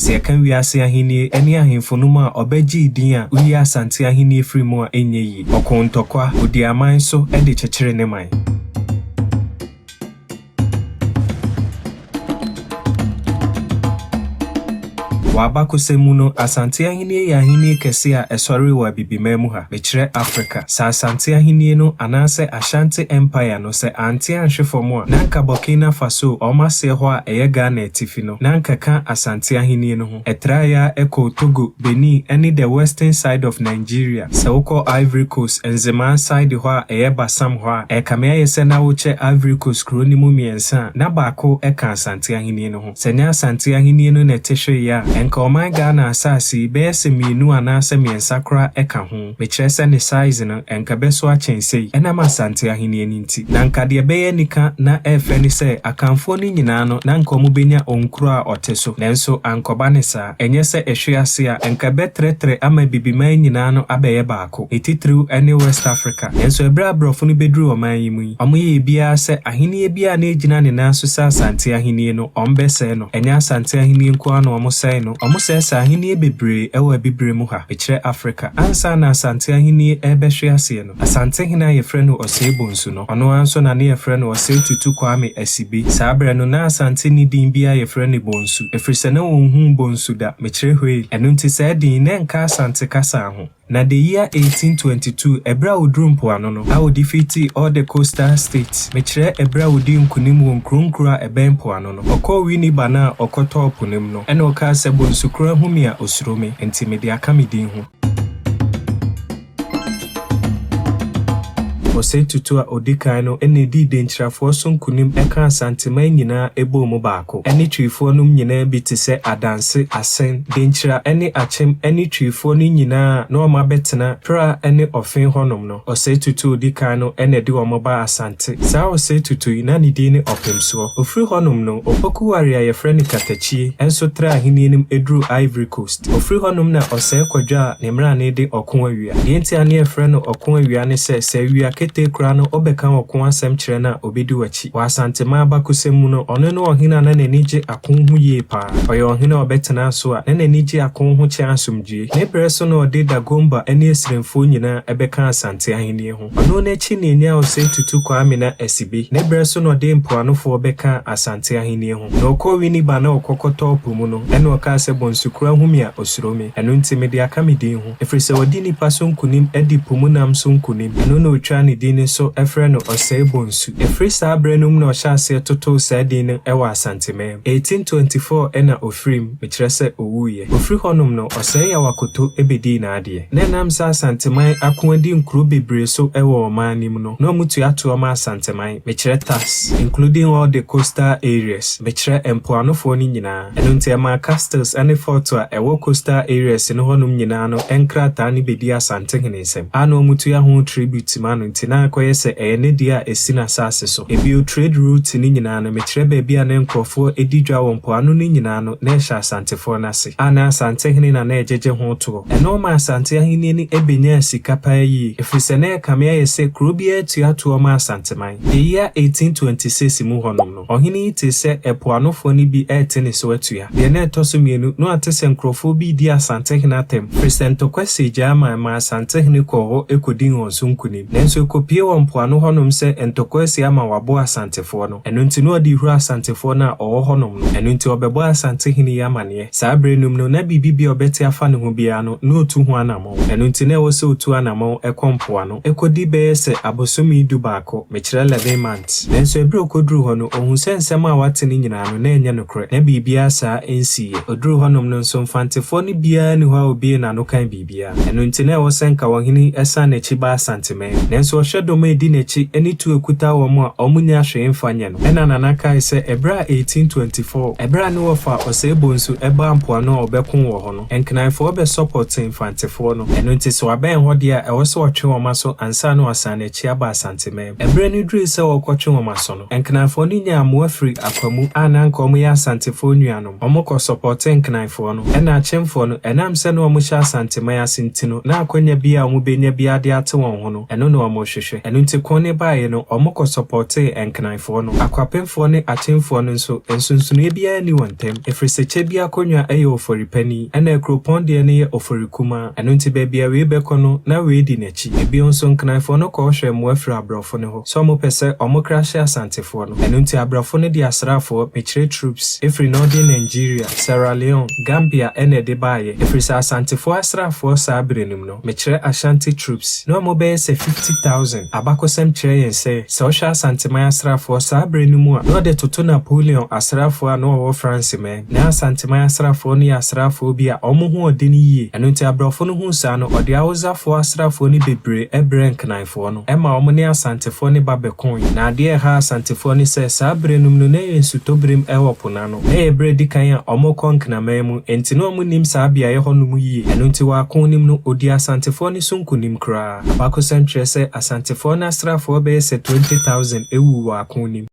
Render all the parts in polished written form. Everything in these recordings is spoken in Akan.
Sɛ yɛka wiase ahennie ne ahemfo no mu a ɔbɛgyee din a woyi Asante ahennie firi mu a ɛnyɛ yie. Ɔkoo ntɔkwa, ɔdii aman so de kyekyeree ne man. Wɔ abakɔsɛm mu no, Asante Ahennie yɛ ahennie kɛse a ɛsɔree wɔ Abibiman mu ha, mekyerɛ Afrika. Sɛ Asante Ahennie no anaasɛ Ashanti Empire no sɛ ante anhwe fam a, na anka Burkina Faso a wɔn aseɛ hɔ a ɛyɛ Ghana atifi no, na anka ɛka Asante Ahennie no ho. Ɛtraeɛ ara kɔɔ Togo, Benin ne the western side of Nigeria. Sɛ wokɔ Ivory Coast, Nzemaa side hɔ a ɛyɛ Bassam hɔ a, ɛrekame ayɛ sɛ na wokyɛ Ivory Coast kuro no mu mmiɛnsa a, na baako ka Asante Ahennie no ho. Sɛ ɛnyɛ Asante Ahennie no na ɛte hweeɛ a, ɛnka ɔman Ghana asaase yi bɛyɛ sɛ mmienu anaasɛ mmiɛnsa koraa ka ho. Mekyerɛ sɛ ne size no, ɛnka ɛbɛso akyɛn sei, ɛnam Asante Ahennie no nti. Na anka deɛ ɛbɛyɛ anika na ɛyɛ fɛ ne sɛ, Akanfoɔ no nyinaa no, na anka wɔbɛnya onkuro a ɔte so. Nanso ankɔba ne saa. Ɛnyɛ sɛ ɛhwe ase a, anka ɛbɛtrɛtrɛ ama Abibiman nyinaa no abɛyɛ baako, ne titiriw ne West Africa. Nanso ɛberɛ a aborɔfo no bɛduruu ɔman yi mu yi, wɔyɛɛ biara sɛ ahennie biara a na ɛgyina ne nan so sɛ Asante ahennie no, wɔbɛsɛe no. Ɛnyɛ Asante ahennie nko ara na wɔsɛee no, wɔsɛesɛe ahennie bebree wɔ Abibire mu ha, mekyerɛ Africa. Ansa na Asante ahennie rebɛhwe aseɛ no, Asantehene a yɛfrɛ no Osei Bonsu no, ɔno ara nso na ne yɛfrɛ no Osei Tutu Kwame Asibi. Saa berɛ no, na Asante nni din biara a yɛfrɛ no Bonsu, ɛfiri sɛ na wɔnhuu Bonsu da, mekyerɛ Whale. Ɛno nti saa din yi, na ɛnka Asante kasa ho. Na the year 1822, ɛberɛ a wɔduruu mpoano no, a wɔdefeatii all the coastal states, mekyerɛ ɛberɛ a wɔdii nkonim wɔ nkuro nkuro a ɛbɛn mpoano no, ɔkɔɔ Winneba no a ɔkɔtɔɔ po no mu no, ɛna ɔkaa sɛ, Bonsu koraa hu me a, ɔsuro me, enti mede aka me din ho. Osei Tutu a ɔdi kan no na ɛdii Denkyirafoɔ so nkonim kaa Asanteman nyinaa bɔɔ mu baako, ne Twifoɔ nom nyinaa bi te sɛ Adanse, Asen, Denkyira ne Akyem ne Twifoɔ no nyinaa a na wɔn abɛtena Pra ne Ɔfen hɔnom no. Osei Tutu a ɔdi kan no na ɛde wɔn baa Asante. Saa Osei Tutu yi, na ne din ne Ɔpemsoɔ. Ɔfiri hɔnom no, Opoku Ware a yɛfrɛ no Katakyie nso traa ahennie no mu duruu Ivory Coast. Ɔfiri hɔnom na ɔsɛe kɔdwa a ne mmrane de ɔko awia. Deɛ nti a ne yɛfrɛ no ɔko awia ne sɛ, sɛ awia ketee koraa no wobɛka ɔko asɛm kyerɛ no a, ɔbɛdi w'akyi. Wɔ Asanteman abakɔsɛm mu no, ɔno ne ɔhene a na n'ani gye ako ho yie pa ara. Ɔyɛ ɔhene a ɔbɛtenaa so a na n'ani gye ako ho kyɛn asomdwoeɛ. Ne berɛ so na ɔde Dagomba ne Asiremfoɔ nyinaa bɛkaa Asante ahennie ho. Ɔno n'akyi na ɛnyaa Osei Tutu Kwame na Asibe. Ne berɛ so na ɔde mpoanofoɔ bɛkaa Asante ahennie ho. Na ɔkɔɔ Winneba na ɔkɔ kɔtɔɔ po mu no, ɛna ɔkaa sɛ, Bonsukura hu me a, ɔsuro me. Ɛno nti mede aka me din ho, ɛfiri sɛ ɔdi nnipa so nkonim adi po mu nam so nkonim. Ɛno na ɔtwaa ne din no so frɛ no Ɔsɛe Bonsu. Ɛfiri saa berɛ no mu na ɔhyɛɛ aseɛ totoo saa din no wɔ Asanteman mu. 1824 na ɔfirii mu, mekyerɛ sɛ ɔwuiɛ. Ɔfiri hɔnom no, Ɔsɛe Yaw Akoto bɛdii n'adeɛ. Na ɛnam sɛ Asanteman ako adi nkuro bebree so wɔ ɔman no mu no, na wɔtua toɔ ma Asanteman. Mekyerɛ tax, including all the coastal areas, mekyerɛ mpoanofoɔ no nyinaa. Ɛno nti ɛmaa castles ne fort a ɛwɔ coastal areas no hɔnom nyinaa no nkrataa no bɛdii Asantehene nsam, a na wɔtua ho tribute ma no nti na akɔyɛ sɛ ɛyɛ ne deɛ a ɛsi n'asase so. Bio, trade route no nyinaa no, mekyerɛ baabi a na nkurɔfoɔ di dwa wɔ mpoano no nyinaa no, na ɛhyɛ Asantefoɔ no ase, a na Asantehene na na ɛgyegye ho toɔ. Ɛno maa Asante ahennie no bɛnyaa sika paa yie, ɛfiri sɛ na ɛkame ayɛ sɛ kuro biara tua toɔ ma Asanteman. The year 1826 mu hɔnom no, ɔhene yi tee sɛ ɛpo anofoɔ no bi rete ne so atua. Deɛ na ɛtɔ so mmienu, na wate sɛ nkurɔfoɔ bi redi Asantehene atɛm, ɛfiri sɛ ntɔkwa sii Gyaman maa Asantehene kɔɔ hɔ kɔdii wɔn so nkonim. Nanso ɛkɔpuee wɔ mpoano hɔnom sɛ ntɔkwa asi ama wɔaboa Asantefoɔ no. Ɛno nti na ɔde hura Asantefoɔ no a ɔwɔ hɔnom no. Ɛno nti ɔbɛbɔɔ Asantehene yi amaneɛ. Saa berɛ no mu no, na biribi biara a ɔbɛte afa ne ho biara no, na ɔtu ho anammɔn. Ɛno nti na ɛwɔ sɛ ɔtu anammɔn kɔ mpoano kɔdi bɛyɛ sɛ abosome dubaako, mekyerɛ 11 months. Nanso ɛberɛ a ɔkɔduruu hɔ no, ɔhuu sɛ nsɛm a wate no nyinaa no, na ɛnyɛ nokorɛ. Na biribiara saa nsiiɛ. Ɔduruu hɔnom no nso, Mfantefoɔ no biara nni hɔ a ɔbuee n'ano kae biribiara. Ɛno nti na ɛwɔ sɛ nka ɔhene yi san n'akyi ba Asanteman mu. Nanso ɔhwɛ dɔm a ɛdi n'akyi ne tuo a ɛkuta wɔn a wɔnnya hwee mfa nyɛ no. Ɛnna Nana kae sɛ ɛberɛ a 1824, ɛberɛ a ne wɔfa Osei Bonsu baa mpoano a ɔbɛko wɔ hɔ no, Nkranfoɔ bɛsɔpɔtee Mfantefoɔ no. Ɛno nti sɛ wabɛn hɔ deɛ a ɛwɔ sɛ ɔtwe wɔn aso ansa na wasan n'akyi aba Asanteman mu. Ɛberɛ no durii sɛ wɔrekɔtwe wɔn aso no, Nkranfoɔ no nyaa mmoa firii Akwamu a na anka wɔyɛ Asantefoɔ nuanom. Wɔkɔ sɔpɔtee Nkranfoɔ no. Ɛnna Akyemfoɔ no, ɛnam sɛ na wɔhyɛ Asanteman ase nti no, na akwanya biara a wɔbɛnya biara de ate wɔn ho no, ɛno na wɔhwɛ. wɔhwehwɛ. Ɛno nti ko no baeɛ no, wɔn kɔ sɔpɔtee Nkranfoɔ no. Akwapemfoɔ ne Akyemfoɔ no nso, nsonsonoeɛ biara nni wɔn ntam, ɛfiri sɛ kyɛ bi akonnwa yɛ Ofori Panin, ɛna Akuropɔn deɛ no yɛ Ofori Kumaa. Ɛno nti baabi a wei bɛkɔ no, na wei di n'akyi. Bio nso, Nkranfoɔ no kɔhwɛɛ mmoa firii aborɔfo no hɔ, sɛ wɔpɛ sɛ wɔkra hyɛ Asantefoɔ no. Ɛno nti aborɔfo no de asraafoɔ, mekyerɛ troops, firi Northern Nigeria, Sierra Leone, Gambia na ɛde baeɛ, ɛfiri sɛ Asantefoɔ asraafoɔ saa berɛ no mu no, mekyerɛ Ashanti troops, na wɔbɛyɛ sɛ 50,000. Abakɔsɛm kyerɛ yɛn sɛ, sɛ wohwɛ Asanteman asraafoɔ saa berɛ no mu a, na wɔde toto Napoleon asraafoɔ a na wɔwɔ France man. Na Asanteman asraafoɔ no yɛ asraafoɔ bi a wɔn ho ɔden yie. Ɛno nti aborɔfo no huu saa no, wɔde Hausafoɔ asraafoɔ no bebree brɛɛ Nkranfoɔ no, ɛma wɔn ne Asantefoɔ no ba bɛkoe. Na adeɛ a ɛha Asantefoɔ ne sɛ, saa berɛ no mu no, na ɛyɛ nsutɔberem wɔ po no ano. Na ɛyɛ berɛ a ɛdi kan a wɔrekɔ Nkraman mu, enti na wɔnnim saa beaeɛ hɔnom yie. Ɛno nti wɔ ako no mu no, wɔdii Asantefoɔ no so nkonim koraa. Abakɔsɛm kyerɛ sɛ Asantefoɔ no asraafoɔ bɛyɛ sɛ 20,000 wuu wɔ ako no mu.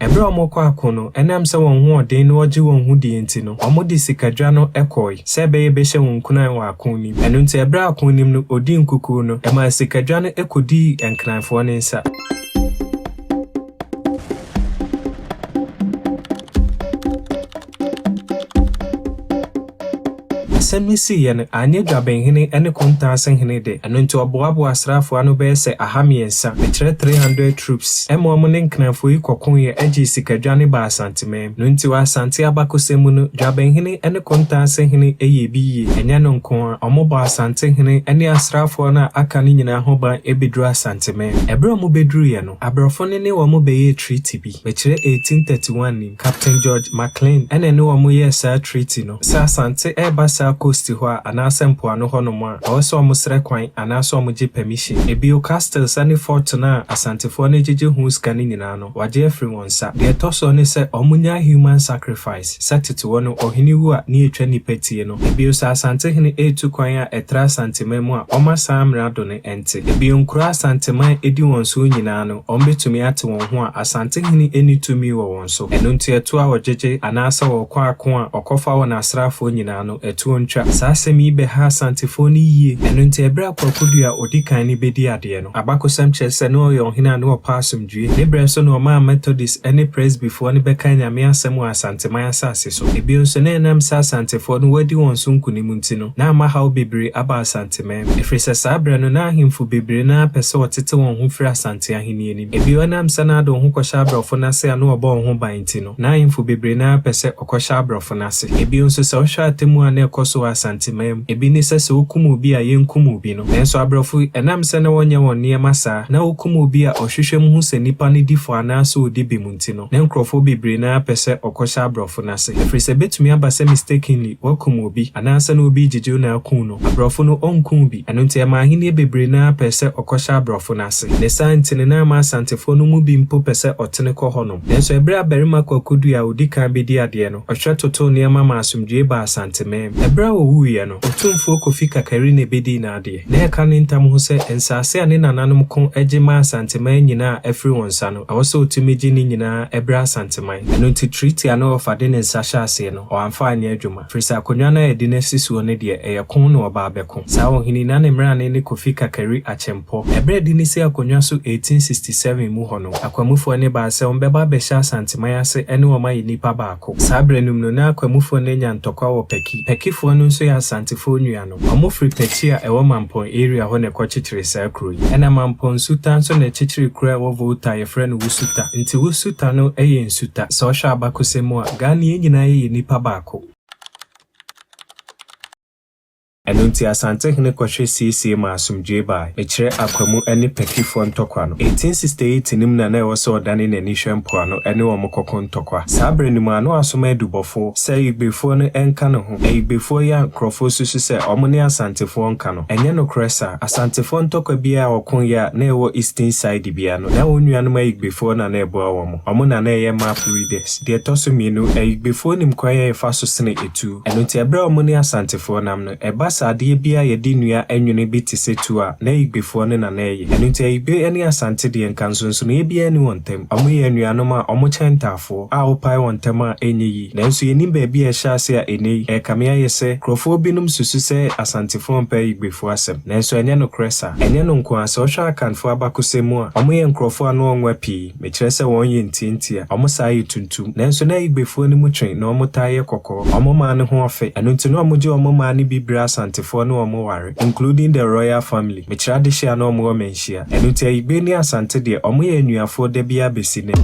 Ɛberɛ a wɔrekɔ ako no, ɛnam sɛ wɔn ho ɔden na wɔgye wɔn ho die nti no, wɔde sikadwa no kɔe, sɛ ɛbɛyɛ bɛhyɛ wɔn nkuran wɔ ako no mu. Ɛno nti ɛberɛ a ako no mu no wɔdii nkukuo no, ɛmaa sikadwa no kɔdii Nkranfoɔ no nsa. Asɛm yi siiɛ no, anyɛ Dwabenhene ne Kontaasehene dɛ. Ɛno nti ɔboaboaa asraafoɔ ano bɛyɛ sɛ 300, mekyerɛ 300 troops, ma wɔn ne Nkranfoɔ yi kɔkoeɛ gyee sikadwa no baa Asanteman mu. Ɛno nti wɔ Asante abakɔsɛm mu no, Dwabenhene ne Kontaasehene yɛɛ bi yie. Ɛnyɛ no nko ara, wɔbɔɔ Asantehene ne asraafoɔ no a aka no nyinaa ho ban bɛduruu Asanteman mu. Ɛberɛ a wɔbɛduruiɛ no, aborɔfo no ne wɔn bɛyɛɛ treaty bi, mekyerɛ 1831 nim. Captain George Maclean na ɛne wɔn yɛɛ saa treaty no. Sɛ Asante reba saa coast hɔ a anaasɛ mpoano hɔnom a, ɛwɔ sɛ wɔsrɛ kwan anaasɛ wɔgye permission. Ebio castles ne fort no a Asantefoɔ no gyegye ho sika no nyinaa no, wɔagye afiri wɔn nsa. Deɛ ɛtɔ soɔ ne sɛ wɔnnyaa human sacrifice, sɛ tete hɔ no ɔhene wu a ne yɛtwa nnipa tie no. Ebio sɛ Asantehene retu kwan a ɛtra Asanteman mu a, wɔma saa mmara do no nte. Ebio nkuro a Asanteman di wɔn soɔ nyinaa no, wɔbɛtumi ate wɔn ho a Asantehene nni tumi wɔ wɔn so. Ɛno nti ɛtoɔ a wɔgyegye anaasɛ wɔkɔ ako a wɔkɔfa wɔn asraafoɔ nyinaa no, ɛtoɔ ntwa. Saa asɛm yi bɛha Asantefoɔ no yie. Ɛno nti ɛberɛ a Kwaku Duah a ɔdi kan no bɛdi adeɛ no, abakɔsɛm kyerɛ sɛ na ɔyɛ ɔhene a na ɔpɛ asomdwoeɛ. Ne berɛ so na ɔmaa Methodist ne Presbyfoɔ no bɛkaa Nyame asɛm wɔ Asanteman asase so. Ebio nso na ɛnam sɛ Asantefoɔ no wɔadi wɔn so nkonim nti no, na ama haw bebree aba Asanteman mu. Ɛfiri sɛ saa berɛ no na ahemfo bebree no ara pɛ sɛ wɔtete wɔn ho firi Asante ahennie no mu. Ebio ɛnam sɛ na Addo ho kɔhyɛ aborɔfo no ase a na wɔbɔ wɔn ho ban nti no, na ahemfo bebree no ara pɛ sɛ ɔkɔhyɛ aborɔfo no ase. Ebio nso sɛ wohwɛ atemmuo a na ɛkɔ so wɔ Asanteman mu, ebi ne sɛ sɛ wokum obi a yɛnkum obi no. Nanso aborɔfo yi, ɛnam sɛ na wɔnyɛ wɔn nneɛma saa, na wokum obi a ɔhwehwɛ mu hu sɛ nipa no di fɔ anaasɛ ɔdi bem nti no, na nkurɔfoɔ bebree no ara pɛ sɛ ɔkɔhyɛ aborɔfo no ase. Ɛfiri sɛ ɛbɛtumi aba sɛ mistakenly woakum obi, anaasɛ na obi regyegye wo na aku no. Aborɔfo no, ɔnkum bi. Ɛno nti ɛmaa ahennie bebree no ara pɛɛ sɛ ɔkɔhyɛ aborɔfo no ase. Ne saa nti no, na ama Asantefoɔ no mu bi mpo pɛ sɛ ɔtene kɔ hɔnom. Nanso ɛberɛ a Barima Kwaku Duah a ɔdi kan bɛdii adeɛ no, ɔhwɛ totoo nneɛma maa asomdwoeɛ baa Asanteman mu. Ɛberɛ a ɔwuiɛ no, Otumfoɔ Kofi Kakari na ɛbɛdii n'adeɛ. Na ɛka ne ntam ho sɛ nsaase a ne nananom ko gye maa Asanteman nyinaa a afiri wɔn nsa no, ɛwɔ sɛ ɔtumi gye ne nyinaa brɛ Asanteman. Ɛno nti treaty a na ɔfa de ne nsa hyɛ aseɛ no, ɔamfa anyɛ adwuma. Ɛfiri sɛ akonnwa no a yɛde no asi soɔ no deɛ, ɛyɛ ko na ɔba abɛko. Saa ɔhene yi, na ne mmerane ne Kofi Kakari Akyempɔ. Ɛberɛ a ɛde no sii akonnwa so 1867 mu hɔ no, Akwamufoɔ no baa sɛ wɔbɛba abɛhyɛ Asanteman ase ne wɔn ayɛ nnipa baako. Saa berɛ no mu no, na Akwamufoɔ no anya ntɔkwa wɔ Pɛki. Pɛkifoɔ no nso yɛ Asantefoɔ nuanom. Wɔfiri Pɛkyi a ɛwɔ Mampɔn area hɔ na ɛkɔkyekyeree saa kuro yi. Ɛna Mampɔn Nsuta nso na ɛkyekyeree kuro a ɛwɔ Volta a yɛfrɛ no Wusuta. Nti Wusuta no yɛ nsuta. Sɛ wohwɛ abakɔsɛm mu a, Ghana yɛn nyinaa yɛyɛ nnipa baako. Ɛno nti Asantehene kɔhwɛ siesie maa asomdwoe bae, mekyerɛ Akwamu ne Pɛkifoɔ ntɔkwa no. 1868 no mu na na ɛwɔ sɛ ɔdane n'ani hwɛ mpoano ne wɔn kɔko ntɔkwa. Saa berɛ no mu a na wasoma adubɔfoɔ sɛ Ayigbefoɔ no nka ne ho. Ayigbefoɔ yi a nkurɔfoɔ susu sɛ wɔn ne Asantefoɔ nka no, ɛnyɛ nokorɛ saa. Asantefoɔ ntɔkwa biara a wɔkoeɛ a na ɛwɔ Eastern side biara no, na wɔn nuanom Ayigbefoɔ na na ɛboa wɔn. Wɔn na na ɛyɛ map readers. Deɛ ɛtɔ so mmienu, Ayigbefoɔ nim kwan a yɛfa so sene etuo. Ɛno nti ɛberɛ a wɔn ne Asantefoɔ nam no, ɛba sɛ adeɛ biara a yɛde nnua nwene bi te sɛ tuo a, na Ayigbefoɔ no na na ɛyɛ. Ɛno nti Ayigbe ne Asante deɛ nka nsonsonoeɛ biara nni wɔn ntam. Wɔyɛ anuanom a wɔkyɛn ntaafoɔ a wopae wɔn ntam a ɛnyɛ yie. Nanso yɛnnim baabi a ɛhyɛɛ ase a ɛnnɛ yi, ɛrekame ayɛ sɛ nkurɔfoɔ binom susu sɛ Asantefoɔ mpɛ Ayigbefoɔ asɛm. Nanso ɛnyɛ nokorɛ saa. Ɛnyɛ no nko ara, sɛ wohwɛ Akanfoɔ abakɔsɛm mu a, wɔyɛ nkurɔfoɔ a na wɔnwa pii. Mekyerɛ sɛ wɔn yɛ ntiantia, wɔn saa yɛ tuntum. Nanso na Igbefoɔ no mu twe na wɔn taa yɛ kɔkɔɔ. Wɔn mmaa no ho ɔfɛ, ɛno nti na wɔn gye wɔn mmaa no bi brɛ Asantefoɔ ne wɔn ware, including the royal family. Mekyerɛ adehye a na wɔn wɔ Manhyia. Ɛno nti Ayigbe ne Asante deɛ, wɔn yɛ anuafoɔ da biara bɛsi nnɛ.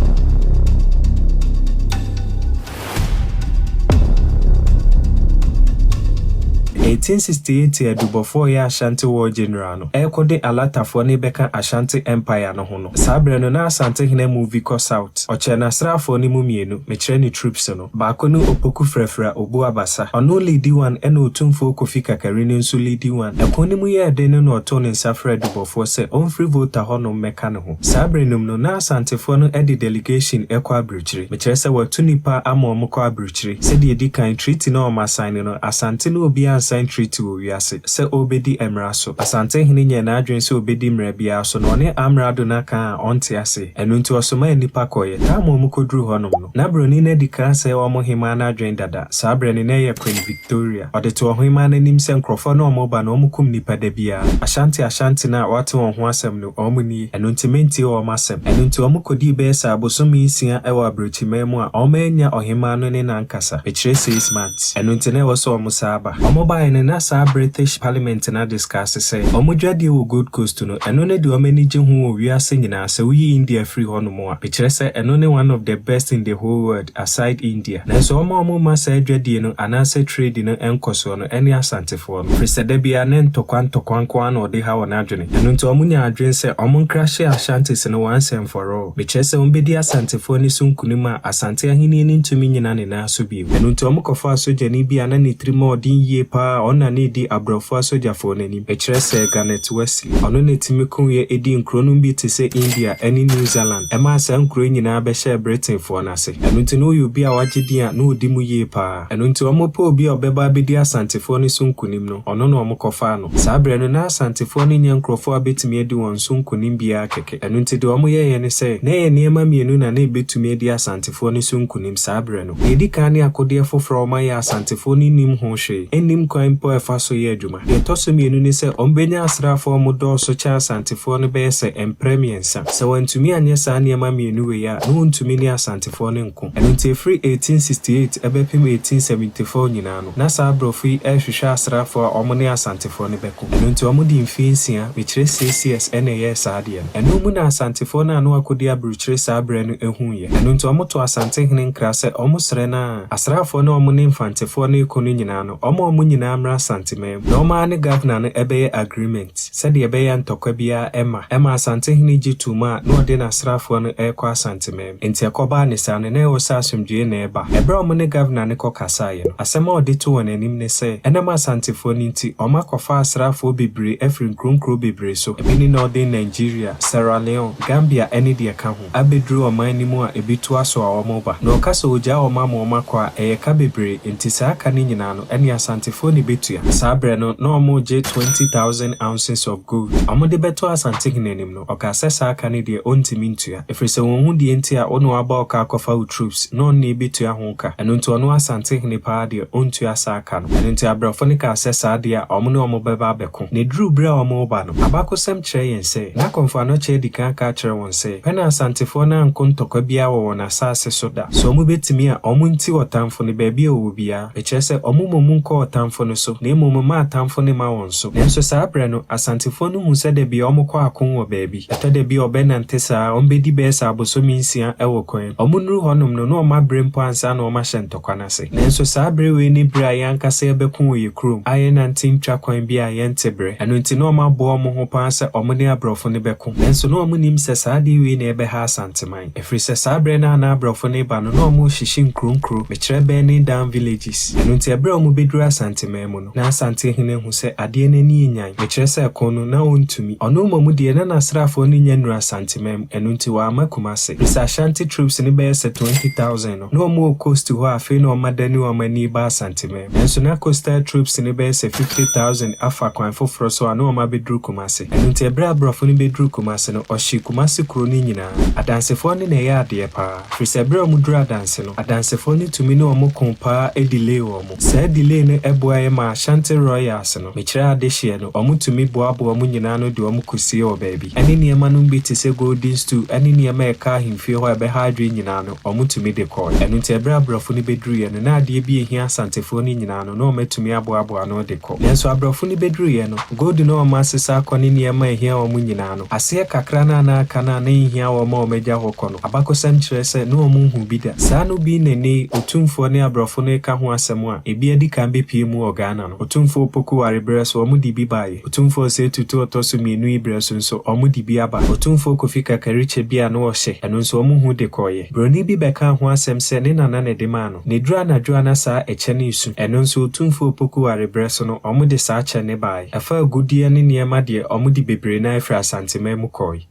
1868 adubɔfoɔ a ɔyɛ Ashanti War General no rekɔde Alatafoɔ no rebɛka Ashanti Empire no ho no, Saa berɛ no, na Asantehene amuvi kɔ South. Ɔkyɛɛ n'asraafoɔ no mu mmienu, mekyerɛ ne troops no. Baako ne Opoku Frɛfrɛ Obu Abasa. Ɔno leadi one ɛna Otumfoɔ Kofi Kakari no nso leadi one. Ɛko no mu yɛɛ den no na ɔtoo ne nsa frɛɛ Adubɔfoɔ sɛ ɔmfiri Volta hɔnom mmɛka ne ho. Saa berɛ no mu no, na Asantefoɔ no de delegation kɔ aburokyire. Mekyerɛ sɛ wɔatu nnipa ama wɔkɔ aburokyire. Sɛdeɛ ɛdi kan, treaty no a wɔasaene no, Asante ne obiara ansaen treaty wɔ wiase. Sɛ ɔrebɛdi mmara so. Asantehene nyɛɛ n'adwene sɛ ɔbɛdi mmara biara so na ɔne amrado no aka a ɔnte ase. Ɛno nti ɔsomaa nnipa kɔeɛ. Time a wɔkɔduruu hɔnom no, na broni no adi kan asɛe wɔn hemaa no adwene dada. Saa berɛ no na ɛyɛ Queen Victoria. Ɔde too ɔhemaa no anim sɛ nkurɔfoɔ no a wɔreba no wɔkum nnipa da biara. Ashanti Ashanti no a woate wɔn ho asɛm no, wɔn nie. Ɛno nti mentie wɔn asɛm. Ɛno nti wɔkɔdii bɛyɛ sɛ abosome nsia wɔ aburokyiman mu a wɔannya ɔhemaa no ne no ankasa. Mekyerɛ seis months. Ɛno nti na ɛwɔ sɛ wɔsan ba. Wɔbaeɛ no, na saa British Parliament no adiscuss sɛ, wɔn dwadie wɔ Gold Coast no, ɛno ne deɛ wɔn ani gye ho wɔ wiase nyinaa, sɛ woyi India firi hɔnom a. Mekyerɛ sɛ, ɛno ne one of the best in the whole world, aside India. Nanso wɔn a wɔmma saa dwadie no anaasɛ trade no nkɔsoɔ no ne Asantefoɔ no. Firi sɛ da biara ne ntɔkwa ntɔkwa nko ara na wɔde ha wɔn adwene. Ɛno nti wɔnyaa adwene sɛ wɔnkrahye Ashantis no once and for all. Mekyerɛ sɛ wɔbɛdi Asantefoɔ ani so nkunim a Asante ahennie no ntumi nnyina ne nan so bio. Ɛno nti wɔkɔfaa sogyani bi a na ne tirim yɛ den yie pa ara a ɔno na na ɛdi aborɔfo asogyafoɔ no anim, mekyerɛ Sir Garnet Wesley. Ɔno na ɛtumi koeɛ dii nkuro nom bi te sɛ India ne New Zealand, ɛmaa saa nkuro yi nyinaa bɛhyɛɛ Britainfoɔ no ase. Ɛno nti na ɔyɛ obi a wagye din a na ɔdi mu yie pa ara. Ɛno nti wɔpɛ obi a ɔbɛba abɛdi Asantefoɔ no so nkunim no, ɔno na wɔkɔfaa no. Saa berɛ no na Asantefoɔ no nyɛ nkurɔfoɔ a bɛtumi adi wɔn so nkunim biara kɛkɛ. Ɛno nti deɛ wɔyɛeɛ ne sɛ, na ɛyɛ nneɛma mmienu na na ɛbɛtumi adi Asantefoɔ no so nkunim saa berɛ no. Deɛ ɛdi kan ne akodeɛ foforɔ a wɔayɛ a Asantefoɔ no nnim ho hwee, nnim kwan mpo a ɛfa so yɛ adwuma. Deɛ ɛtɔ so mmienu ne sɛ wɔbɛnya asraafoɔ a wɔdɔɔso kyɛn Asantefoɔ no bɛyɛ sɛ mprɛ mmiɛnsa. Sɛ wɔantumi anyɛ saa nneɛma mmienu wei a, na wɔntumi ne Asantefoɔ no nko. Ɛno nti ɛfiri 1868 bɛpem 1874 nyinaa no, na saa aborɔfo yi rehwehwɛ asraafoɔ a wɔne Asantefoɔ no bɛko. Ɛno nti wɔde mfeɛ nsia, mekyerɛ siesie na ɛyɛɛ saa adeɛ no. Ɛno mu na Asantefoɔ no a na wɔakɔdi aburukyire saa berɛ no huiɛ. Ɛno nti wɔtoo Asantehene nkra sɛ wɔsrɛ no a, asraafoɔ no a wɔne Mfantefoɔ no reko no nyinaa no, wɔma wɔn nyinaa mmra Asanteman mu, na wɔn ara ne Governor no bɛyɛ agreement, sɛdeɛ ɛbɛyɛ a ntɔkwa biara mma. Ɛma Asantehene gye toom a na ɔde n'asraafoɔ no rekɔ Asanteman mu. Enti ɛkɔbaa ne saa no, na ɛwɔ sɛ asomdwoeɛ na ɛba. Ɛberɛ a wɔne Governor no kɔkasaeɛ no, asɛm a ɔde too wɔn anim ne sɛ, ɛnam Asantefoɔ no nti, wɔakɔfa asraafoɔ bebree afiri nkuro nkuro bebree so, ebi ne Northern Nigeria, Sierra Leone, Gambia ne deɛ ɛka ho, abɛduru ɔman no mu a ebi toa so a wɔreba. Na ɔka sɛ ɔgyaa wɔn ama wɔakɔ a, ɛyɛ ka bebree, enti saa ka no nyinaa no, ɛne Asantefoɔ na ɛbɛtua. Saa berɛ no, na wɔregye 20,000 ounces of gold. Wɔde bɛto Asantehene anim no, ɔkaa sɛ saa ka no deɛ ɔntumi ntua. Ɛfiri sɛ wɔnhu deɛ nti a wo na waba wo ka akɔfa wo troops na ɔno na ɛbɛtua ho ka. Ɛno nti ɔno Asantehene paa deɛ ɔntua saa ka no. Ɛno nti abrɔfo no kaa sɛ saa deɛ a wɔn ne wɔn bɛba abɛko. Na ɛduruu berɛ a wɔreba no, abakosɛm kyerɛ yɛn sɛ, na Kɔmfo Anɔkye adi kan aka akyerɛ wɔn sɛ, pɛ na Asantefoɔ no anko ntɔkwa biara wɔ wɔn asaase so da. Sɛ wɔbɛtumi a, wɔnti ɔtamfo no baabi a ɔwɔ biara. Mekyerɛ sɛ, wɔmmom nkɔ ɔtamfo no so, na mmom mma atamfo no mma wɔn so. Nanso saa berɛ no, Asantefoɔ no huu sɛ da biara wɔkɔ ako wɔ baabi. Ɛtɔ da bi a wɔbɛnante saa ara, wɔbɛdi bɛyɛ sɛ abosome nsia wɔ kwan mu. Wɔnnuru hɔnom no, na wɔabrɛ mpo ansa na wɔahyɛ ntɔkwa no ase. Nanso saa bere wei ne bere a yɛn ankasa yɛbɛko wɔ yɛn kurom, a yɛnnante ntwa kwan bi a yɛnte brɛ. Ɛno nti na wɔaboa wɔn ho pa ara sɛ wɔne aborɔfo no bɛko. Nanso na wɔnnim sɛ saa adeɛ wei na ɛrebɛha Asanteman. Ɛfiri sɛ saa berɛ no a na aborɔfo no reba no, na wɔrehyehye nkuro nkuro, mekyerɛ burning down villages. Ɛno nti ɛberɛ a wɔbɛduru Asanteman. Asanteman mu no, na Asantehene ahu sɛ adeɛ no ani renyan. Mekyerɛ sɛ ɛko no, na ɔntumi. Ɔno mmom deɛ, na n'asraafoɔ no nnya nnuru Asanteman mu, ɛno nti wamma Kumase. Ɛfiri sɛ Ashanti troops no bɛyɛ sɛ 20,000 no, na wɔwɔ coast hɔ a afei na wɔadane wɔn ani reba Asanteman mu. Nanso na coastal troops no bɛyɛ sɛ 50,000 afa kwan foforɔ so a na wɔabɛduru Kumase. Ɛno nti ɛberɛ a aborɔfo no bɛduruu Kumase no, wɔhyee Kumase kuro no nyinaa. Adansefoɔ no na ɛyɛɛ adeɛ paa. Ɛfiri sɛ berɛ a wɔduruu Adanse no, Adansefoɔ no tumi ne wɔn koo paa delay wɔn. Saa delay no boaeɛ maa Ashanti Royals no, mekyerɛ adehyeɛ no, wɔtumi boaboa wɔn nyinaa ano de wɔn kɔsiee wɔ baabi. Ɛne nneɛma nom bi te sɛ golden stool ne nneɛma a ɛka ahemfie hɔ a ɛbɛha adwene nyinaa no, wɔtumi de kɔeɛ. Ɛno nti ɛberɛ a aborɔfo no bɛduruiɛ no, na adeɛ bi a ɛhia Asantefoɔ no nyinaa no, na wɔatumi aboaboa ano de kɔ. Nanso aborɔfo no bɛduruiɛ no, gold no a wɔasesa akɔ ne nneɛma a ɛhia wɔn nyinaa no, aseɛ kakra no a na aka no a na ɛnhia wɔn a wɔagya hɔ kɔ no, abakɔsɛm kyerɛ sɛ na wɔnhuu bi da. Saa no bi na nnɛ yi Otumfoɔ ne aborɔfo no reka ho asɛm a ebi adi kan bɛpue mu wɔ Ghana no. Otumfoɔ Opoku Ware berɛ so, wɔde bi baeɛ. Otumfoɔ Osei Tutu a ɔtɔ so mmienu yi berɛ so nso, wɔde bi aba. Otumfoɔ Kofi Kakari kyɛ bi a na ɔhyɛ, ɛno nso wɔhu de kɔeɛ. Buroni bi bɛkaa ho asɛm sɛ ne nana na ɛde maa no. Na ɛduru anadwo a na saa ɛkyɛ no resu. Ɛno nso Otumfoɔ Opoku Ware berɛ so no, wɔde saa kyɛ no baeɛ. Ɛfa agudeɛ ne nneɛma deɛ, wɔde bebree no ara firi Asanteman mu kɔeɛ.